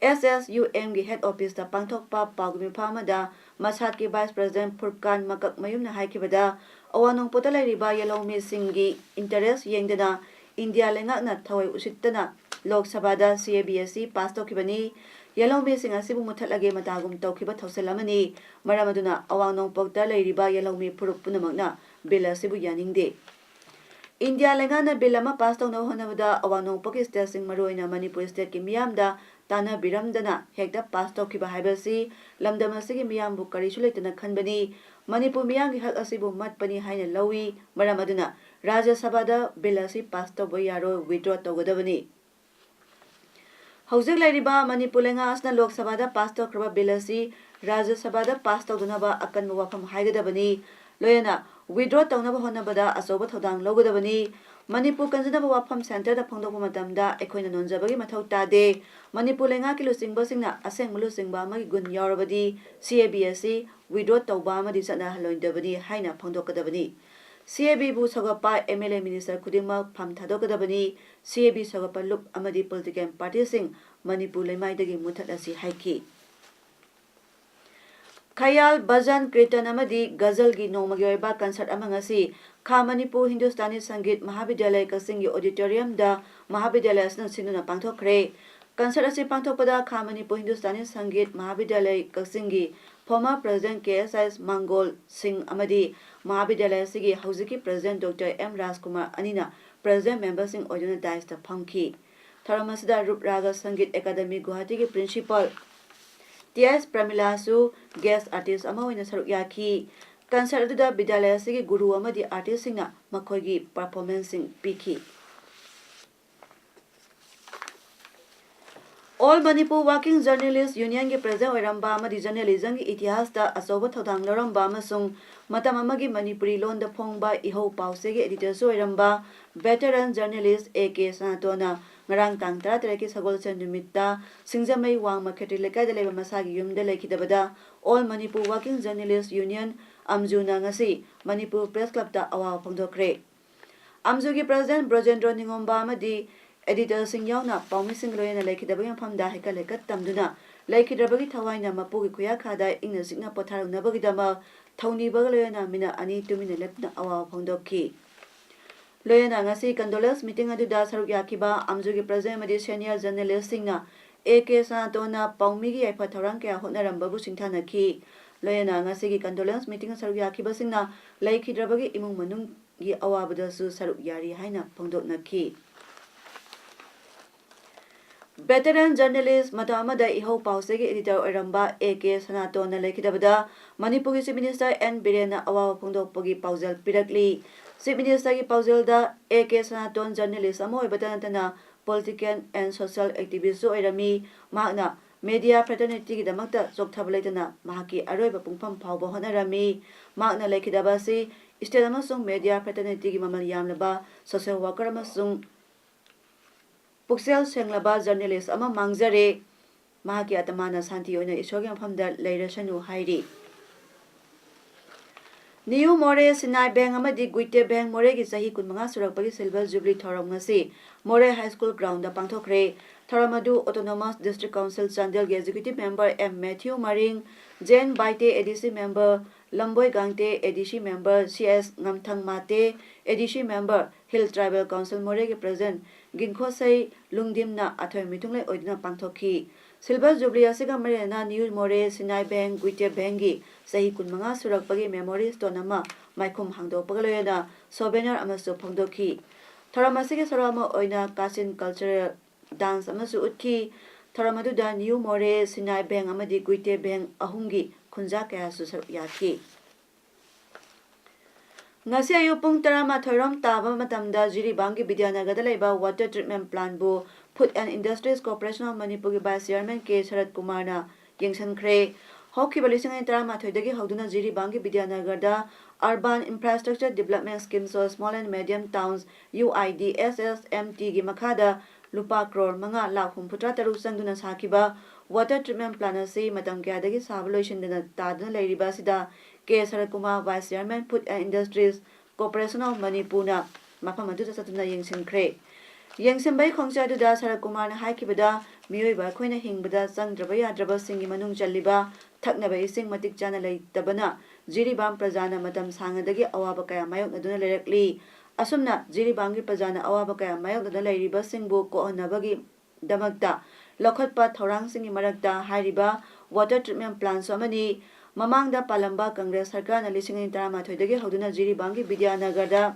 S S U M ꯒꯤ ꯍꯦꯗ ꯑꯣꯐꯤꯁꯇ ꯄꯥꯡꯊꯣꯛꯄ ꯄꯥꯎꯒꯤ ꯃꯤꯐꯝ ꯑꯃꯗ ꯃꯁꯥꯠꯀꯤ Vice President ꯐꯨꯔꯀꯥꯟ ꯃꯀꯛꯃꯌꯨꯝꯅ ꯍꯥꯏꯈꯤꯕꯗ, ꯑꯋꯥꯡ ꯅꯣꯡꯄꯣꯛꯇ ꯂꯩꯔꯤꯕ ꯌꯦꯜꯍꯧꯃꯤꯁꯤꯡꯒꯤ interest ꯌꯦꯡꯗꯅ ꯏꯟꯗꯤꯌꯥ ꯂꯩꯉꯥꯛꯅ ꯊꯋꯥꯏ ꯎꯁꯤꯠꯇꯅ ꯂꯣꯛ ꯁꯚꯥꯗ C A B ꯑꯁꯤ pass ꯇꯧꯈꯤꯕꯅꯤ꯫ ꯌꯦꯜꯍꯧꯃꯤꯁꯤꯡ ꯑꯁꯤꯕꯨ ꯃꯨꯊꯠꯂꯒꯦ ꯃꯇꯥꯒꯨꯝ ꯇꯧꯈꯤꯕ ꯊꯧꯁꯤꯜ ꯑꯃꯅꯤ꯫ ꯃꯔꯝ ꯑꯗꯨꯅ ꯑꯋꯥꯡ ꯅꯣꯡꯄꯣꯛꯇ ꯂꯩꯔꯤꯕ ꯌꯦꯜꯍꯧꯃꯤ ꯐꯨꯔꯨꯞ ꯄꯨꯝꯅꯃꯛꯅ bill ꯑꯁꯤꯕꯨ ꯌꯥꯅꯤꯡꯗꯦ꯫ ꯏꯟꯗꯤꯌꯥ ꯂꯩꯉꯥꯛꯅ bill ꯑꯃ pass ꯇꯧꯅꯕ ꯍꯣꯠꯅꯕꯗ ꯑꯋꯥꯡ ꯅꯣꯡꯄꯣꯛꯀꯤ stateꯁꯤꯡ, ꯃꯔꯨꯑꯣꯏꯅ ꯃꯅꯤꯄꯨꯔ stateꯀꯤ ꯃꯤꯌꯥꯝꯗ ꯇꯥꯟꯅꯕꯤꯔꯝꯗꯅ ꯍꯦꯛꯇ pass ꯇꯧꯈꯤꯕ ꯍꯥꯏꯕꯁꯤ ꯂꯝꯗꯝ ꯑꯁꯤꯒꯤ ꯃꯤꯌꯥꯝꯕꯨ ꯀꯔꯤꯁꯨ ꯂꯩꯇꯅ ꯈꯟꯕꯅꯤ꯫ ꯃꯅꯤꯄꯨꯔ ꯃꯤꯌꯥꯝꯒꯤ ꯍꯛ ꯑꯁꯤꯕꯨ ꯃꯠꯄꯅꯤ ꯍꯥꯏꯅ ꯂꯧꯏ꯫ ꯃꯔꯝ ꯑꯗꯨꯅ ꯔꯥꯖ꯭ꯌ ꯁꯚꯥꯗ bill ꯑꯁꯤ pass ꯇꯧꯕ ꯌꯥꯔꯣꯏ, withdraw ꯇꯧꯒꯗꯕꯅꯤ꯫ ꯍꯧꯖꯤꯛ ꯂꯩꯔꯤꯕ ꯃꯅꯤꯄꯨꯔ ꯂꯩꯉꯥꯛ ꯑꯁꯤꯅ ꯂꯣꯛ ꯁꯚꯥꯗ pass ꯇꯧꯈ꯭ꯔꯕ bill ꯑꯁꯤ ꯔꯥꯖ꯭ꯌ ꯁꯚꯥꯗ pass ꯇꯧꯗꯅꯕ ꯑꯀꯟꯕ ꯋꯥꯐꯝ ꯍꯥꯏꯒꯗꯕꯅꯤ꯫ ꯂꯣꯏꯅꯅ withdraw ꯇꯧꯅꯕ ꯍꯣꯠꯅꯕꯗ ꯑꯆꯧꯕ ꯊꯧꯗꯥꯡ ꯂꯧꯒꯗꯕꯅꯤ꯫ ꯃꯅꯤꯄꯨꯔ ꯀꯟꯖꯅꯕ ꯋꯥꯐꯝ centreꯗ ꯐꯣꯡꯗꯣꯛꯄ ꯃꯇꯝꯗ ꯑꯩꯈꯣꯏꯅ ꯅꯣꯟꯖꯕꯒꯤ ꯃꯊꯧ ꯇꯥꯗꯦ꯫ ꯃꯅꯤꯄꯨꯔ ꯂꯩꯉꯥꯛꯀꯤ ꯂꯨꯆꯤꯡꯕꯁꯤꯡꯅ ꯑꯁꯦꯡꯕ ꯂꯨꯆꯤꯡꯕ ꯑꯃꯒꯤ ꯒꯨꯟ ꯌꯥꯎꯔꯕꯗꯤ C A B ꯑꯁꯤ withdraw ꯇꯧꯕ ꯑꯃꯗꯤ ꯆꯠꯅꯍꯜꯂꯣꯏꯗꯕꯅꯤ ꯍꯥꯏꯅ ꯐꯣꯡꯗꯣꯛꯀꯗꯕꯅꯤ꯫ C A Bꯕꯨ ꯁꯧꯒꯠꯄ M L A minister ꯈꯨꯗꯤꯡꯃꯛ ꯐꯝ ꯊꯥꯗꯣꯛꯀꯗꯕꯅꯤ꯫ C A B ꯁꯧꯒꯠꯄ ꯂꯨꯞ ꯑꯃꯗꯤ political partyꯁꯤꯡ ꯃꯅꯤꯄꯨꯔ ꯂꯩꯃꯥꯏꯗꯒꯤ ꯃꯨꯊꯠꯂꯁꯤ ꯍꯥꯏꯈꯤ꯫ ꯈꯌꯥꯜ, ꯚꯖꯟ, ꯀꯤꯔꯇꯟ ꯑꯃꯗꯤ ꯒꯖꯜꯒꯤ ꯅꯣꯡꯃꯒꯤ ꯑꯣꯏꯕ concert ꯑꯃ ꯉꯁꯤ ꯈꯥ ꯃꯅꯤꯄꯨꯔ ꯍꯤꯟꯗꯨꯁꯇꯥꯅꯤ ꯁꯪꯒꯤꯠ ꯃꯍꯥꯕꯤꯗ꯭ꯌꯥꯂꯌ ꯀꯛꯆꯤꯡꯒꯤ auditoriumꯗ ꯃꯍꯥꯕꯤꯗ꯭ꯌꯥꯂꯌ ꯑꯁꯤꯅ ꯁꯤꯟꯗꯨꯅ ꯄꯥꯡꯊꯣꯛꯈ꯭ꯔꯦ꯫ Concert ꯑꯁꯤ ꯄꯥꯡꯊꯣꯛꯄꯗ ꯈꯥ ꯃꯅꯤꯄꯨꯔ ꯍꯤꯟꯗꯨꯁꯇꯥꯅꯤ ꯁꯪꯒꯤꯠ ꯃꯍꯥꯕꯤꯗ꯭ꯌꯥꯂꯌ ꯀꯛꯆꯤꯡꯒꯤ former president K S S ꯃꯪꯒꯣꯜ ꯁꯤꯡ ꯑꯃꯗꯤ ꯃꯍꯥꯕꯤꯗ꯭ꯌꯥꯂꯌ ꯑꯁꯤꯒꯤ ꯍꯧꯖꯤꯛꯀꯤ president Doctor M ꯔꯥꯖꯀꯨꯃꯥꯔ ꯑꯅꯤꯅ president memberꯁꯤꯡ ꯑꯣꯏꯗꯨꯅ dais ꯇ ꯐꯝꯈꯤ꯫ ꯊꯧꯔꯝ ꯑꯁꯤꯗ ꯔꯨꯞ ꯔꯥꯒ ꯁꯪꯒꯤꯠ ꯑꯦꯀꯥꯗꯃꯤ ꯒꯨꯋꯥꯍꯥꯇꯤꯒꯤ principal T S ꯄ꯭ꯔꯃꯤꯂꯥꯁꯨ guest artist ꯑꯃ ꯑꯣꯏꯅ ꯁꯔꯨꯛ ꯌꯥꯈꯤ꯫ Concert ꯑꯗꯨꯗ ꯕꯤꯗ꯭ꯌꯥꯂꯌ ꯑꯁꯤꯒꯤ ꯒꯨꯔꯨ ꯑꯃꯗꯤ artistꯁꯤꯡꯅ ꯃꯈꯣꯏꯒꯤ performanceꯁꯤꯡ ꯄꯤꯈꯤ꯫ All Manipur Working Journalist Unionꯒꯤ president ꯑꯣꯏꯔꯝꯕ ꯑꯃꯗꯤ journalismꯒꯤ ꯏꯇꯤꯍꯥꯁꯇ ꯑꯆꯧꯕ ꯊꯧꯗꯥꯡ ꯂꯧꯔꯝꯕ ꯑꯃꯁꯨꯡ ꯃꯇꯝ ꯑꯃꯒꯤ ꯃꯅꯤꯄꯨꯔꯤ ꯂꯣꯟꯗ ꯐꯣꯡꯕ ꯏꯍꯧ ꯄꯥꯎꯆꯦꯒꯤ editorꯁꯨ ꯑꯣꯏꯔꯝꯕ veteran journalist A K ꯁꯅꯥꯇꯣꯟꯅ ꯉꯔꯥꯡ ꯇꯥꯡ ꯇꯔꯥꯇꯔꯦꯠꯀꯤ ꯁꯒꯣꯜꯁꯦꯟ ꯅꯨꯃꯤꯠꯇ ꯁꯤꯡꯖꯃꯩ ꯋꯥꯡꯃ ꯈꯦꯇ꯭ꯔꯤ ꯂꯩꯀꯥꯏꯗ ꯂꯩꯕ ꯃꯁꯥꯒꯤ ꯌꯨꯝꯗ ꯂꯩꯈꯤꯗꯕꯗ All Manipur Working Journalist Union, ꯑꯝꯖꯨꯅ ꯉꯁꯤ ꯃꯅꯤꯄꯨꯔ Press Clubꯇ ꯑꯋꯥꯕ ꯐꯣꯡꯗꯣꯛꯈ꯭ꯔꯦ꯫ ꯑꯝꯖꯨꯒꯤ president ꯕ꯭ꯔꯖꯦꯟꯗ꯭ꯔꯣ ꯅꯤꯉꯣꯝꯕ ꯑꯃꯗꯤ editorꯁꯤꯡ ꯌꯥꯎꯅ ꯄꯥꯎꯃꯤꯁꯤꯡꯒ ꯂꯣꯏꯅꯅ ꯂꯩꯈꯤꯗꯕꯒꯤ ꯃꯐꯝꯗ ꯍꯩꯀꯠ ꯂꯩꯀꯠ ꯇꯝꯗꯨꯅ ꯂꯩꯈꯤꯗ꯭ꯔꯕꯒꯤ ꯊꯋꯥꯏꯅ ꯃꯄꯨꯒꯤ ꯈꯨꯌꯥꯈꯥꯗ ꯏꯪꯅ ꯆꯤꯛꯅ ꯄꯣꯊꯥꯔꯛꯅꯕꯒꯤꯗꯃꯛ ꯊꯧꯅꯤꯕꯒ ꯂꯣꯏꯅꯅ ꯃꯤꯅꯠ ꯑꯅꯤ ꯇꯨꯃꯤꯟꯅ ꯂꯦꯞꯇꯨꯅ ꯑꯋꯥꯕ ꯐꯣꯡꯗꯣꯛꯈꯤ꯫ ꯂꯣꯏꯅꯅ ꯉꯁꯤ condolence meeting ꯑꯗꯨꯗ ꯁꯔꯨꯛ ꯌꯥꯈꯤꯕ ꯑꯝꯖꯨꯒꯤ president ꯑꯃꯗꯤ senior journalistꯁꯤꯡꯅ ꯑꯦ ꯀꯦ ꯁꯅꯥꯇꯣꯟꯅ ꯄꯥꯎꯃꯤꯒꯤ ꯌꯥꯏꯐ ꯊꯧꯔꯥꯡ ꯀꯌꯥ ꯍꯣꯠꯅꯔꯝꯕꯕꯨ ꯁꯤꯡꯊꯥꯅꯈꯤ꯫ ꯂꯣꯏꯅꯅ ꯉꯁꯤꯒꯤ condolence meeting ꯁꯔꯨꯛ ꯌꯥꯈꯤꯕꯁꯤꯡꯅ ꯂꯩꯈꯤꯗ꯭ꯔꯕꯒꯤ ꯏꯃꯨꯡ ꯃꯅꯨꯡꯒꯤ ꯑꯋꯥꯕꯗꯁꯨ ꯁꯔꯨꯛ ꯌꯥꯔꯤ ꯍꯥꯏꯅ ꯐꯣꯡꯗꯣꯛꯅꯈꯤ꯫ Veteran journalist, ꯃꯇꯝ ꯑꯃꯗ ꯏꯍꯧ ꯄꯥꯎꯆꯦꯒꯤ editor ꯑꯣꯏꯔꯝꯕ ꯑꯦ ꯀꯦ ꯁꯅꯥꯇꯣꯟꯅ ꯂꯩꯈꯤꯗꯕꯗ ꯃꯅꯤꯄꯨꯔꯒꯤ Chief Minister ꯑꯦꯟ ꯕꯤꯔꯦꯟꯅ ꯑꯋꯥꯕ ꯐꯣꯡꯗꯣꯛꯄꯒꯤ ꯄꯥꯎꯖꯦꯜ ꯄꯤꯔꯛꯂꯤ꯫ Chief Ministerꯒꯤ ꯄꯥꯎꯖꯦꯜꯗ A K Sanaton journalist ꯑꯃ ꯑꯣꯏꯕꯇ ꯅꯠꯇꯅ political and social activistꯁꯨ ꯑꯣꯏꯔꯝꯃꯤ꯫ ꯃꯍꯥꯛꯅ media fraternityꯒꯤꯗꯃꯛꯇ ꯆꯣꯛꯊꯕ ꯂꯩꯇꯅ ꯃꯍꯥꯛꯀꯤ ꯑꯔꯣꯏꯕ ꯄꯨꯡꯐꯝ ꯐꯥꯎꯕ ꯍꯣꯠꯅꯔꯝꯃꯤ꯫ ꯃꯍꯥꯛꯅ ꯂꯩꯈꯤꯗꯕ ꯑꯁꯤ state ꯑꯃꯁꯨꯡ media fraternityꯒꯤ ꯃꯃꯜ ꯌꯥꯝꯂꯕ social worker ꯑꯃꯁꯨꯡ ꯄꯨꯛꯆꯦꯜ ꯁꯦꯡꯂꯕ journalist ꯑꯃ ꯃꯥꯡꯖꯔꯦ꯫ ꯃꯍꯥꯛꯀꯤ ꯑꯇꯃꯥꯅ ꯁꯥꯟꯇꯤ ꯑꯣꯏꯅ ꯏꯁꯣꯔꯒꯤ ꯃꯐꯝꯗ ꯂꯩꯔꯁꯅꯨ ꯍꯥꯏꯔꯤ꯫ New Moreh Sinai Bank ꯑꯃꯗꯤ Guite Bank ꯃꯣꯔꯦꯒꯤ ꯆꯍꯤ ꯀꯨꯟꯃꯉꯥ ꯁꯨꯔꯛꯄꯒꯤ silver jubilee ꯊꯧꯔꯝ ꯉꯁꯤ ꯃꯣꯔꯦ High School groundꯗ ꯄꯥꯡꯊꯣꯛꯈ꯭ꯔꯦ꯫ ꯊꯧꯔꯝ ꯑꯗꯨ Autonomous District Council ꯆꯥꯟꯗꯦꯜꯒꯤ executive member ꯑꯦꯝ ꯃꯦꯊ꯭ꯌꯨ ꯃꯔꯤꯡ, ꯖꯦꯟ Baite ADC member ꯂꯝꯕꯣꯏ ꯒꯥꯡꯇꯦ, ADC member C S ꯉꯝꯊꯪ Mate, ADC member Hill Tribal Council ꯃꯣꯔꯦꯒꯤ president ꯒꯤꯡꯈꯣꯁꯩ ꯂꯨꯡꯗꯤꯝꯅ ꯑꯊꯣꯏ ꯃꯤꯊꯨꯡꯂꯦꯟ ꯑꯣꯏꯗꯨꯅ ꯄꯥꯡꯊꯣꯛꯈꯤ꯫ Silver jubilee ꯑꯁꯤꯒ ꯃꯔꯤ ꯂꯩꯅꯅ New Moreh Sinai Bank, Guite Bankꯒꯤ ꯆꯍꯤ ꯀꯨꯟꯃꯉꯥ ꯁꯨꯔꯛꯄꯒꯤ memory stone ꯑꯃ ꯃꯥꯏꯈꯨꯝ ꯍꯥꯡꯗꯣꯛꯄꯒ ꯂꯣꯏꯅꯅ souvenir ꯑꯃꯁꯨ ꯐꯣꯡꯗꯣꯛꯈꯤ꯫ ꯊꯧꯔꯝ ꯑꯁꯤꯒꯤ ꯁꯔꯨꯛ ꯑꯃ ꯑꯣꯏꯅ Kachin cultural dance ꯑꯃꯁꯨ ꯎꯠꯈꯤ꯫ ꯊꯧꯔꯝ ꯑꯗꯨꯗ New Moreh Sinai Bank ꯑꯃꯗꯤ Guite Bank ꯑꯍꯨꯝꯒꯤ ꯈꯨꯟꯖꯥ ꯀꯌꯥꯁꯨ ꯁꯔꯨꯛ ꯌꯥꯈꯤ꯫ ꯉꯁꯤ ꯑꯌꯨꯛ ꯄꯨꯡ ꯇꯔꯥꯃꯥꯊꯣꯏ ꯔꯣꯝ ꯇꯥꯕ ꯃꯇꯝꯗ ꯖꯤꯔꯤꯕꯥꯝꯒꯤ ꯕꯤꯗ꯭ꯌꯥꯅꯒꯔꯗ ꯂꯩꯕ water treatment plantꯕꯨ Food and Industries Corporation of ꯃꯅꯤꯄꯨꯔꯒꯤ vice chairman ꯀꯦ ꯁꯔꯠ ꯀꯨꯃꯥꯔꯅ ꯌꯦꯡꯁꯤꯟꯈ꯭ꯔꯦ꯫ ꯍꯧꯈꯤꯕ ꯂꯤꯁꯤꯡ ꯑꯅꯤ ꯇꯔꯥꯃꯥꯊꯣꯏꯗꯒꯤ ꯍꯧꯗꯨꯅ ꯖꯤꯔꯤꯕꯥꯝꯒꯤ ꯕꯤꯗ꯭ꯌꯥꯅꯒꯔꯗ Urban Infrastructure Development Schemes for Small and Medium Towns, UIDSSMTꯒꯤ ꯃꯈꯥꯗ ꯂꯨꯄꯥ ꯀ꯭ꯔꯣꯔ ꯃꯉꯥ ꯂꯥꯈ ꯍꯨꯝꯐꯨꯇꯔꯥ ꯇꯔꯨꯛ ꯆꯪꯗꯨꯅ ꯁꯥꯈꯤꯕ water treatment plant ꯑꯁꯤ ꯃꯇꯝ ꯀꯌꯥꯗꯒꯤ ꯁꯥꯕ ꯂꯣꯏꯁꯤꯟꯗꯅ ꯇꯥꯗꯨꯅ ꯂꯩꯔꯤꯕ ꯑꯁꯤꯗ ꯀꯦ ꯁꯔꯠ Kumar, vice chairman, Food and Industries Corporation of ꯃꯅꯤꯄꯨꯔꯅ ꯃꯐꯝ ꯑꯗꯨꯗ ꯆꯠꯇꯨꯅ ꯌꯦꯡꯁꯤꯟꯈ꯭ꯔꯦ꯫ ꯌꯦꯡꯁꯤꯟꯕꯒꯤ ꯈꯣꯡꯆꯠ ꯑꯗꯨꯗ ꯁꯔꯠ ꯀꯨꯃꯥꯔꯅ ꯍꯥꯏꯈꯤꯕꯗ, ꯃꯤꯑꯣꯏꯕ ꯑꯩꯈꯣꯏꯅ ꯍꯤꯡꯕꯗ ꯆꯪꯗ꯭ꯔꯕ ꯌꯥꯗ꯭ꯔꯕꯁꯤꯡꯒꯤ ꯃꯅꯨꯡ ꯆꯜꯂꯤꯕ ꯊꯛꯅꯕ ꯏꯁꯤꯡ ꯃꯇꯤꯛ ꯆꯥꯅ ꯂꯩꯇꯕꯅ ꯖꯤꯔꯤꯕꯥꯝ ꯄ꯭ꯔꯖꯥꯅ ꯃꯇꯝ ꯁꯥꯡꯅꯗꯒꯤ ꯑꯋꯥꯕ ꯀꯌꯥ ꯃꯥꯌꯣꯛꯅꯗꯨꯅ ꯂꯩꯔꯛꯂꯤ꯫ ꯑꯁꯨꯝꯅ ꯖꯤꯔꯤꯕꯥꯝꯒꯤ ꯄ꯭ꯔꯖꯥꯅ ꯑꯋꯥꯕ ꯀꯌꯥ ꯃꯥꯌꯣꯛꯅꯗꯨꯅ ꯂꯩꯔꯤꯕꯁꯤꯡꯕꯨ ꯀꯣꯛꯍꯟꯅꯕꯒꯤ ꯗꯃꯛꯇ ꯂꯧꯈꯠꯄ ꯊꯧꯔꯥꯡꯁꯤꯡꯒꯤ ꯃꯔꯛꯇ ꯍꯥꯏꯔꯤꯕ water treatment plantꯁꯨ ꯑꯃꯅꯤ꯫ ꯃꯃꯥꯡꯗ ꯄꯥꯜꯂꯝꯕ ꯀꯪꯒ꯭ꯔꯦꯁ ꯁꯔꯀꯥꯔꯅ ꯂꯤꯁꯤꯡ ꯑꯅꯤ ꯇꯔꯥꯃꯥꯊꯣꯏꯗꯒꯤ ꯍꯧꯗꯨꯅ ꯖꯤꯔꯤꯕꯥꯝꯒꯤ ꯕꯤꯗ꯭ꯌꯥꯅꯒꯔꯗ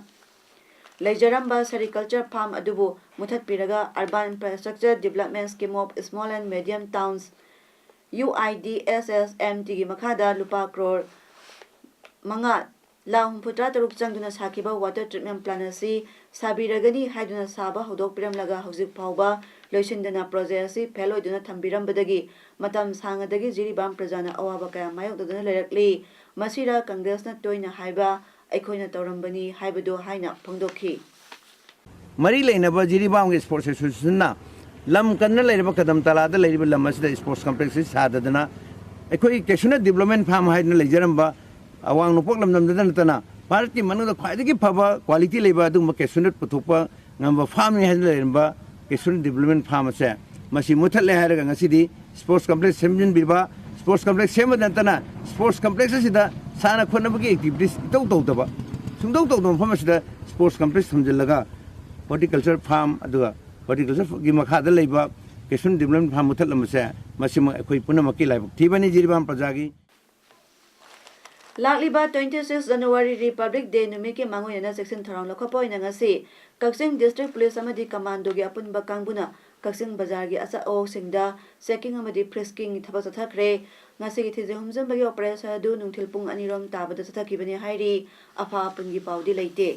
ꯂꯩꯖꯔꯝꯕ sericulture farm ꯑꯗꯨꯕꯨ ꯃꯨꯊꯠꯄꯤꯔꯒ Urban Infrastructure Development Scheme of Small and Medium Towns, UIDSSMTꯒꯤ ꯃꯈꯥꯗ ꯂꯨꯄꯥ ꯀ꯭ꯔꯣꯔ ꯃꯉꯥ ꯂꯥꯈ ꯍꯨꯝꯐꯨꯇꯔꯥ ꯇꯔꯨꯛ ꯆꯪꯗꯨꯅ ꯁꯥꯈꯤꯕ water treatment plant ꯑꯁꯤ ꯁꯥꯕꯤꯔꯒꯅꯤ ꯍꯥꯏꯗꯨꯅ ꯁꯥꯕ ꯍꯧꯗꯣꯛꯄꯤꯔꯝꯂꯒ ꯍꯧꯖꯤꯛ ꯐꯥꯎꯕ ꯂꯣꯏꯁꯤꯟꯗꯅ project ꯑꯁꯤ ꯐꯦꯜ ꯑꯣꯏꯗꯨꯅ ꯊꯝꯕꯤꯔꯝꯕꯗꯒꯤ ꯃꯇꯝ ꯁꯥꯡꯅꯗꯒꯤ ꯖꯤꯔꯤꯕꯥꯝ ꯄ꯭ꯔꯖꯥꯅ ꯑꯋꯥꯕ ꯀꯌꯥ ꯃꯥꯌꯣꯛꯅꯗꯨꯅ ꯂꯩꯔꯛꯂꯤ꯫ ꯃꯁꯤꯔ ꯀꯪꯒ꯭ꯔꯦꯁꯅ ꯇꯣꯏꯅ ꯍꯥꯏꯕ "ꯑꯩꯈꯣꯏꯅ ꯇꯧꯔꯝꯕꯅꯤ" ꯍꯥꯏꯕꯗꯨ ꯍꯥꯏꯅ ꯐꯣꯡꯗꯣꯛꯈꯤ꯫ ꯃꯔꯤ ꯂꯩꯅꯕ ꯖꯤꯔꯤꯕꯥꯝꯒꯤ sports associationꯅ ꯂꯝ ꯀꯟꯅ ꯂꯩꯔꯕ ꯀꯗꯝ ꯇꯂꯥꯗ ꯂꯩꯔꯤꯕ ꯂꯝ ꯑꯁꯤꯗ sports complexꯁꯤ ꯁꯥꯗꯗꯅ ꯑꯩꯈꯣꯏꯒꯤ ꯀꯦꯁꯨꯅ development farm ꯍꯥꯏꯗꯨꯅ ꯂꯩꯖꯔꯝꯕ ꯑꯋꯥꯡ ꯅꯣꯡꯄꯣꯛ ꯂꯝꯗꯝꯗꯇ ꯅꯠꯇꯅ ꯚꯥꯔꯠꯀꯤ ꯃꯅꯨꯡꯗ ꯈ꯭ꯋꯥꯏꯗꯒꯤ ꯐꯕ quality ꯂꯩꯕ ꯑꯗꯨꯒꯨꯝꯕ cashew nut ꯄꯨꯊꯣꯛꯄ ꯉꯝꯕ farmꯅꯤ ꯍꯥꯏꯗꯨꯅ ꯂꯩꯔꯝꯕ cashew nut development farm ꯑꯁꯦ ꯃꯁꯤ ꯃꯨꯠꯊꯠꯂꯦ ꯍꯥꯏꯔꯒ ꯉꯁꯤꯗꯤ sports complex ꯁꯦꯝꯖꯤꯟꯕꯤꯕ, sports complex ꯁꯦꯝꯕꯗ ꯅꯠꯇꯅ sports complex ꯑꯁꯤꯗ ꯁꯥꯟꯅ ꯈꯣꯠꯅꯕꯒꯤ activities ꯏꯇꯧ ꯇꯧꯗꯕ, ꯁꯨꯡꯇꯧ ꯇꯧꯗꯕ ꯃꯐꯝ ꯑꯁꯤꯗ sports complex ꯊꯝꯖꯤꯜꯂꯒ horticulture farm ꯑꯗꯨꯒ horticultureꯒꯤ ꯃꯈꯥꯗ ꯂꯩꯕ cashew nut development farm ꯃꯨꯠꯊꯠꯂꯝꯕꯁꯦ ꯃꯁꯤꯃꯛ ꯑꯩꯈꯣꯏ ꯄꯨꯝꯅꯃꯛꯀꯤ ꯂꯥꯏꯕꯛ ꯊꯤꯕꯅꯤ ꯖꯤꯔꯤꯕꯥꯝ ꯄ꯭ꯔꯖꯥꯒꯤ꯫ ꯂꯥꯛꯂꯤꯕ twenty six January Republic Day ꯅꯨꯃꯤꯠꯀꯤ ꯃꯥꯡꯑꯣꯏꯅꯅ ꯆꯦꯛꯁꯤꯟ ꯊꯧꯔꯥꯡ ꯂꯧꯈꯠꯄ ꯑꯣꯏꯅ ꯉꯁꯤ ꯀꯛꯆꯤꯡ district police ꯑꯃꯗꯤ commandoꯒꯤ ꯑꯄꯨꯟꯕ ꯀꯥꯡꯕꯨꯅ ꯀꯛꯆꯤꯡ ꯕꯖꯥꯔꯒꯤ ꯑꯆꯥ ꯑꯋꯣꯛꯁꯤꯡꯗ checking ꯑꯃꯗꯤ friskingꯒꯤ ꯊꯕꯛ ꯆꯠꯊꯈ꯭ꯔꯦ꯫ ꯉꯁꯤꯒꯤ ꯊꯤꯖꯤꯟ ꯍꯨꯝꯖꯤꯟꯕꯒꯤ operation ꯑꯗꯨ ꯅꯨꯡꯊꯤꯜ ꯄꯨꯡ ꯑꯅꯤꯔꯣꯝ ꯇꯥꯕꯗ ꯆꯠꯊꯈꯤꯕꯅꯤ ꯍꯥꯏꯔꯤ꯫ ꯑꯐ ꯑꯄꯨꯟꯒꯤ ꯄꯥꯎꯗꯤ ꯂꯩꯇꯦ꯫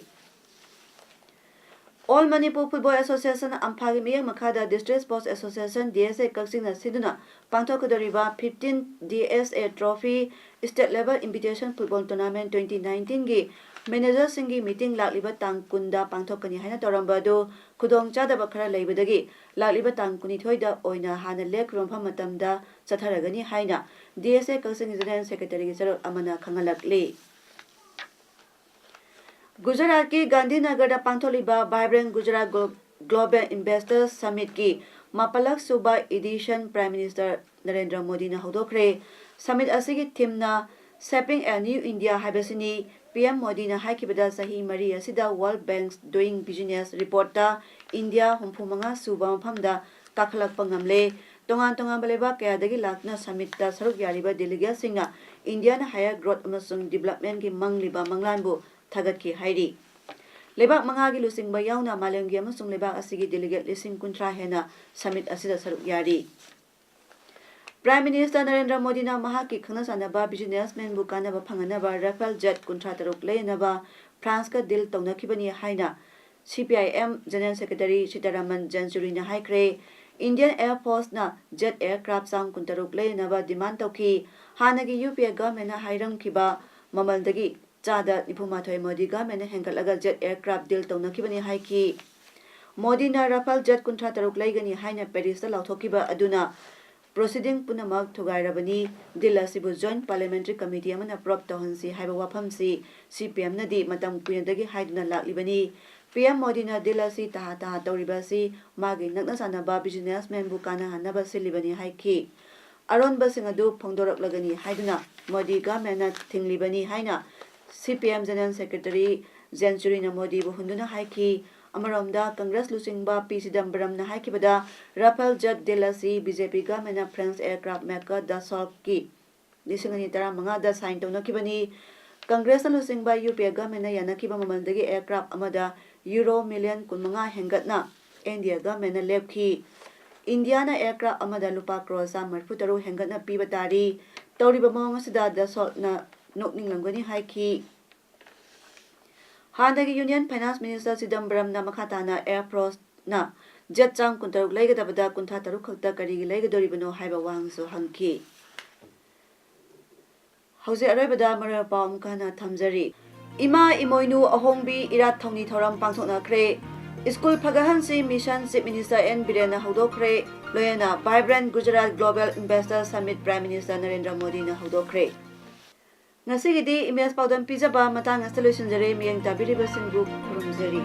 All Manipur Football Association, ꯑꯝꯐꯥꯒꯤ ꯃꯤꯠꯌꯦꯡ ꯃꯈꯥꯗ District Sports Association, DSA, ꯀꯛꯆꯤꯡꯅ ꯁꯤꯟꯗꯨꯅ ꯄꯥꯡꯊꯣꯛꯀꯗꯧꯔꯤꯕ fifteen DSA Trophy State Level Invitation Football Tournament twenty nineteenꯒꯤ managerꯁꯤꯡꯒꯤ meeting ꯂꯥꯛꯂꯤꯕ ꯇꯥꯡ ꯀꯨꯟꯗ ꯄꯥꯡꯊꯣꯛꯀꯅꯤ ꯍꯥꯏꯅ ꯇꯧꯔꯝꯕ ꯑꯗꯨ ꯈꯨꯗꯣꯡꯆꯥꯗꯕ ꯈꯔ ꯂꯩꯕꯗꯒꯤ ꯂꯥꯛꯂꯤꯕ ꯇꯥꯡ ꯀꯨꯟꯅꯤꯊꯣꯏꯗ ꯑꯣꯏꯅ ꯍꯥꯟꯅ ꯂꯦꯞꯈꯤꯕ ꯃꯐꯝ ꯃꯇꯝꯗ ꯆꯠꯊꯔꯒꯅꯤ ꯍꯥꯏꯅ DSA ꯀꯛꯆꯤꯡꯒꯤ General Secretaryꯒꯤ ꯆꯦꯔꯣꯜ ꯑꯃꯅ ꯈꯪꯍꯜꯂꯛꯂꯤ꯫ ꯒꯨꯖꯔꯥꯠꯀꯤ ꯒꯥꯟꯙꯤꯅꯒꯔꯗ ꯄꯥꯡꯊꯣꯛꯂꯤꯕ Vibrant Gujarat Glo- Global Investors Summitꯀꯤ ꯃꯥꯄꯜꯂꯛ ꯁꯨꯕ edition Prime Minister ꯅꯔꯦꯟꯗ꯭ꯔ ꯃꯣꯗꯤꯅ ꯍꯧꯗꯣꯛꯈ꯭ꯔꯦ꯫ Summit ꯑꯁꯤꯒꯤ themeꯅ Shaping a New India ꯍꯥꯏꯕꯁꯤꯅꯤ꯫ ꯄꯤ ꯑꯦꯝ ꯃꯣꯗꯤꯅ ꯍꯥꯏꯈꯤꯕꯗ, ꯆꯍꯤ ꯃꯔꯤ ꯑꯁꯤꯗ World Bank's Doing Business reportꯇ ꯏꯟꯗꯤꯌꯥ ꯍꯨꯝꯐꯨ ꯃꯉꯥ ꯁꯨꯕ ꯃꯐꯝꯗ ꯀꯥꯈꯠꯂꯛꯄ ꯉꯝꯂꯦ꯫ ꯇꯣꯉꯥꯟ ꯇꯣꯉꯥꯟꯕ ꯂꯩꯕꯥꯛ ꯀꯌꯥꯗꯒꯤ ꯂꯥꯛꯇꯨꯅ summitꯇ ꯁꯔꯨꯛ ꯌꯥꯔꯤꯕ delegatesꯁꯤꯡꯅ ꯏꯟꯗꯤꯌꯥꯅ higher growth ꯑꯃꯁꯨꯡ developmentꯀꯤ ꯃꯪꯂꯤꯕ ꯃꯪꯂꯥꯟꯕꯨ ꯊꯥꯒꯠꯈꯤ ꯍꯥꯏꯔꯤ꯫ ꯂꯩꯕꯥꯛ ꯃꯉꯥꯒꯤ ꯂꯨꯆꯤꯡꯕ ꯌꯥꯎꯅ ꯃꯥꯂꯦꯝꯒꯤ ꯑꯃꯁꯨꯡ ꯂꯩꯕꯥꯛ ꯑꯁꯤꯒꯤ delegate ꯂꯤꯁꯤꯡ ꯀꯨꯟꯊ꯭ꯔꯥ ꯍꯦꯟꯅ summit ꯑꯁꯤꯗ ꯁꯔꯨꯛ ꯌꯥꯔꯤ꯫ Prime Minister ꯅꯔꯦꯟꯗ꯭ꯔ ꯃꯣꯗꯤꯅ ꯃꯍꯥꯛꯀꯤ ꯈꯪꯅ ꯆꯥꯟꯅꯕ businessmanꯕꯨ ꯀꯥꯟꯅꯕ ꯐꯪꯍꯟꯅꯕ Rafale jet ꯀꯨꯟꯊ꯭ꯔꯥ ꯇꯔꯨꯛ ꯂꯩꯅꯕ Franceꯀ deal ꯇꯧꯅꯈꯤꯕꯅꯤ ꯍꯥꯏꯅ C P I M General Secretary Sitharaman ꯌꯦꯆꯨꯔꯤꯅ ꯍꯥꯏꯈ꯭ꯔꯦ꯫ Indian Air Forceꯅ jet aircraft ꯆꯥꯝ ꯀꯨꯟꯇꯔꯨꯛ ꯂꯩꯅꯕ demand ꯇꯧꯈꯤ꯫ ꯍꯥꯟꯅꯒꯤ U P A governmentꯅ ꯍꯥꯏꯔꯝꯈꯤꯕ ꯃꯃꯜꯗꯒꯤ ꯆꯥꯗ ꯅꯤꯐꯨ ꯃꯥꯊꯣꯏ ꯃꯣꯗꯤ governmentꯅ ꯍꯦꯟꯒꯠꯂꯒ jet aircraft deal ꯇꯧꯅꯈꯤꯕꯅꯤ ꯍꯥꯏꯈꯤ꯫ ꯃꯣꯗꯤꯅ Rafale jet ꯀꯨꯟꯊ꯭ꯔꯥ ꯇꯔꯨꯛ ꯂꯩꯒꯅꯤ ꯍꯥꯏꯅ Parisꯇ ꯂꯥꯎꯊꯣꯛꯈꯤꯕ ꯑꯗꯨꯅ proceeding ꯄꯨꯝꯅꯃꯛ ꯊꯨꯒꯥꯏꯔꯕꯅꯤ꯫ Deal ꯑꯁꯤꯕꯨ Joint Parliamentary Committee ꯑꯃꯅ probe ꯇꯧꯍꯟꯁꯤ ꯍꯥꯏꯕ ꯋꯥꯐꯝꯁꯤ C P Mꯅꯗꯤ ꯃꯇꯝ ꯀꯨꯏꯅꯗꯒꯤ ꯍꯥꯏꯗꯨꯅ ꯂꯥꯛꯂꯤꯕꯅꯤ꯫ P M ꯃꯣꯗꯤꯅ deal ꯑꯁꯤ ꯇꯍꯥ ꯇꯍꯥ ꯇꯧꯔꯤꯕ ꯑꯁꯤ ꯃꯥꯒꯤ ꯅꯛꯅ ꯆꯥꯟꯅꯕ businessmanꯕꯨ ꯀꯥꯟꯅꯍꯟꯅꯕ ꯁꯤꯜꯂꯤꯕꯅꯤ ꯍꯥꯏꯈꯤ꯫ ꯑꯔꯣꯟꯕꯁꯤꯡ ꯑꯗꯨ ꯐꯣꯡꯗꯣꯔꯛꯂꯒꯅꯤ ꯍꯥꯏꯗꯨꯅ ꯃꯣꯗꯤ governmentꯅ ꯊꯤꯡꯂꯤꯕꯅꯤ ꯍꯥꯏꯅ C P M General Secretary ꯌꯦꯆꯨꯔꯤꯅ ꯃꯣꯗꯤꯕꯨ ꯍꯨꯟꯗꯨꯅ ꯍꯥꯏꯈꯤ꯫ ꯑꯃꯔꯣꯝꯗ Congress ꯂꯨꯆꯤꯡꯕ P Chidambaramꯅ ꯍꯥꯏꯈꯤꯕꯗ, Rafale jet deal ꯑꯁꯤ B J P governmentꯅ French aircraft maker Dassaultꯀꯤ ꯂꯤꯁꯤꯡ ꯑꯅꯤ ꯇꯔꯥꯃꯉꯥꯗ sign ꯇꯧꯅꯈꯤꯕꯅꯤ꯫ Congressꯅ ꯂꯨꯆꯤꯡꯕ U P A governmentꯅ ꯌꯥꯅꯈꯤꯕ ꯃꯃꯜꯗꯒꯤ aircraft ꯑꯃꯗ Euro million ꯀꯨꯟꯃꯉꯥ ꯍꯦꯟꯒꯠꯅ N D A governmentꯅ ꯂꯦꯞꯈꯤ꯫ Indian aircraft ꯑꯃꯗ ꯂꯨꯄꯥ ꯀ꯭ꯔꯣꯔ ꯆꯥꯝꯃ ꯃꯔꯤꯐꯨ ꯇꯔꯨꯛ ꯍꯦꯟꯒꯠꯅ ꯄꯤꯕ ꯇꯥꯔꯤ꯫ ꯇꯧꯔꯤꯕ ꯃꯑꯣꯡ ꯑꯁꯤꯗ Dassaultꯅ ꯅꯣꯛꯅꯤꯡꯂꯝꯒꯅꯤ ꯍꯥꯏꯈꯤ꯫ ꯍꯥꯟꯅꯒꯤ Union Finance Minister ꯆꯤꯗꯝꯕꯔꯝꯅ ꯃꯈꯥ ꯇꯥꯅ Air Forceꯅ jet ꯆꯥꯝ ꯀꯨꯟꯇꯔꯨꯛ ꯂꯩꯒꯗꯕꯗ ꯀꯨꯟꯊ꯭ꯔꯥ ꯇꯔꯨꯛ ꯈꯛꯇ ꯀꯔꯤꯒꯤ ꯂꯩꯒꯗꯧꯔꯤꯕꯅꯣ ꯍꯥꯏꯕ ꯋꯥꯍꯪꯁꯨ ꯍꯪꯈꯤ꯫ ꯍꯧꯖꯤꯛ ꯑꯔꯣꯏꯕꯗ ꯃꯔꯨꯑꯣꯏꯕ ꯄꯥꯎ ꯑꯃꯨꯛꯀ ꯍꯟꯅ ꯊꯝꯖꯔꯤ꯫ ꯏꯃꯥ ꯏꯃꯣꯏꯅꯨ ꯑꯍꯣꯡꯕꯤ ꯏꯔꯥꯠ ꯊꯧꯅꯤ ꯊꯧꯔꯝ ꯄꯥꯡꯊꯣꯛꯅꯈ꯭ꯔꯦ꯫ ꯁ꯭ꯀꯨꯜ ꯐꯒꯠꯍꯟꯁꯤ mission Chief Minister N ꯕꯤꯔꯦꯟꯅ ꯍꯧꯗꯣꯛꯈ꯭ꯔꯦ꯫ ꯂꯣꯏꯅꯅ Vibrant Gujarat Global Investor Summit Prime Minister Narendra ꯃꯣꯗꯤꯅ ꯍꯧꯗꯣꯛꯈ꯭ꯔꯦ꯫ ꯉꯁꯤꯒꯤꯗꯤ ꯏꯃꯦꯖ ꯄꯥꯎꯗꯝ ꯄꯤꯖꯕ ꯃꯇꯥꯡ ꯑꯁꯤꯗ ꯂꯣꯏꯁꯤꯟꯖꯔꯦ꯫ ꯃꯤꯠꯌꯦꯡ ꯇꯥꯕꯤꯔꯤꯕꯁꯤꯡꯕꯨ ꯈꯨꯔꯨꯝꯖꯔꯤ꯫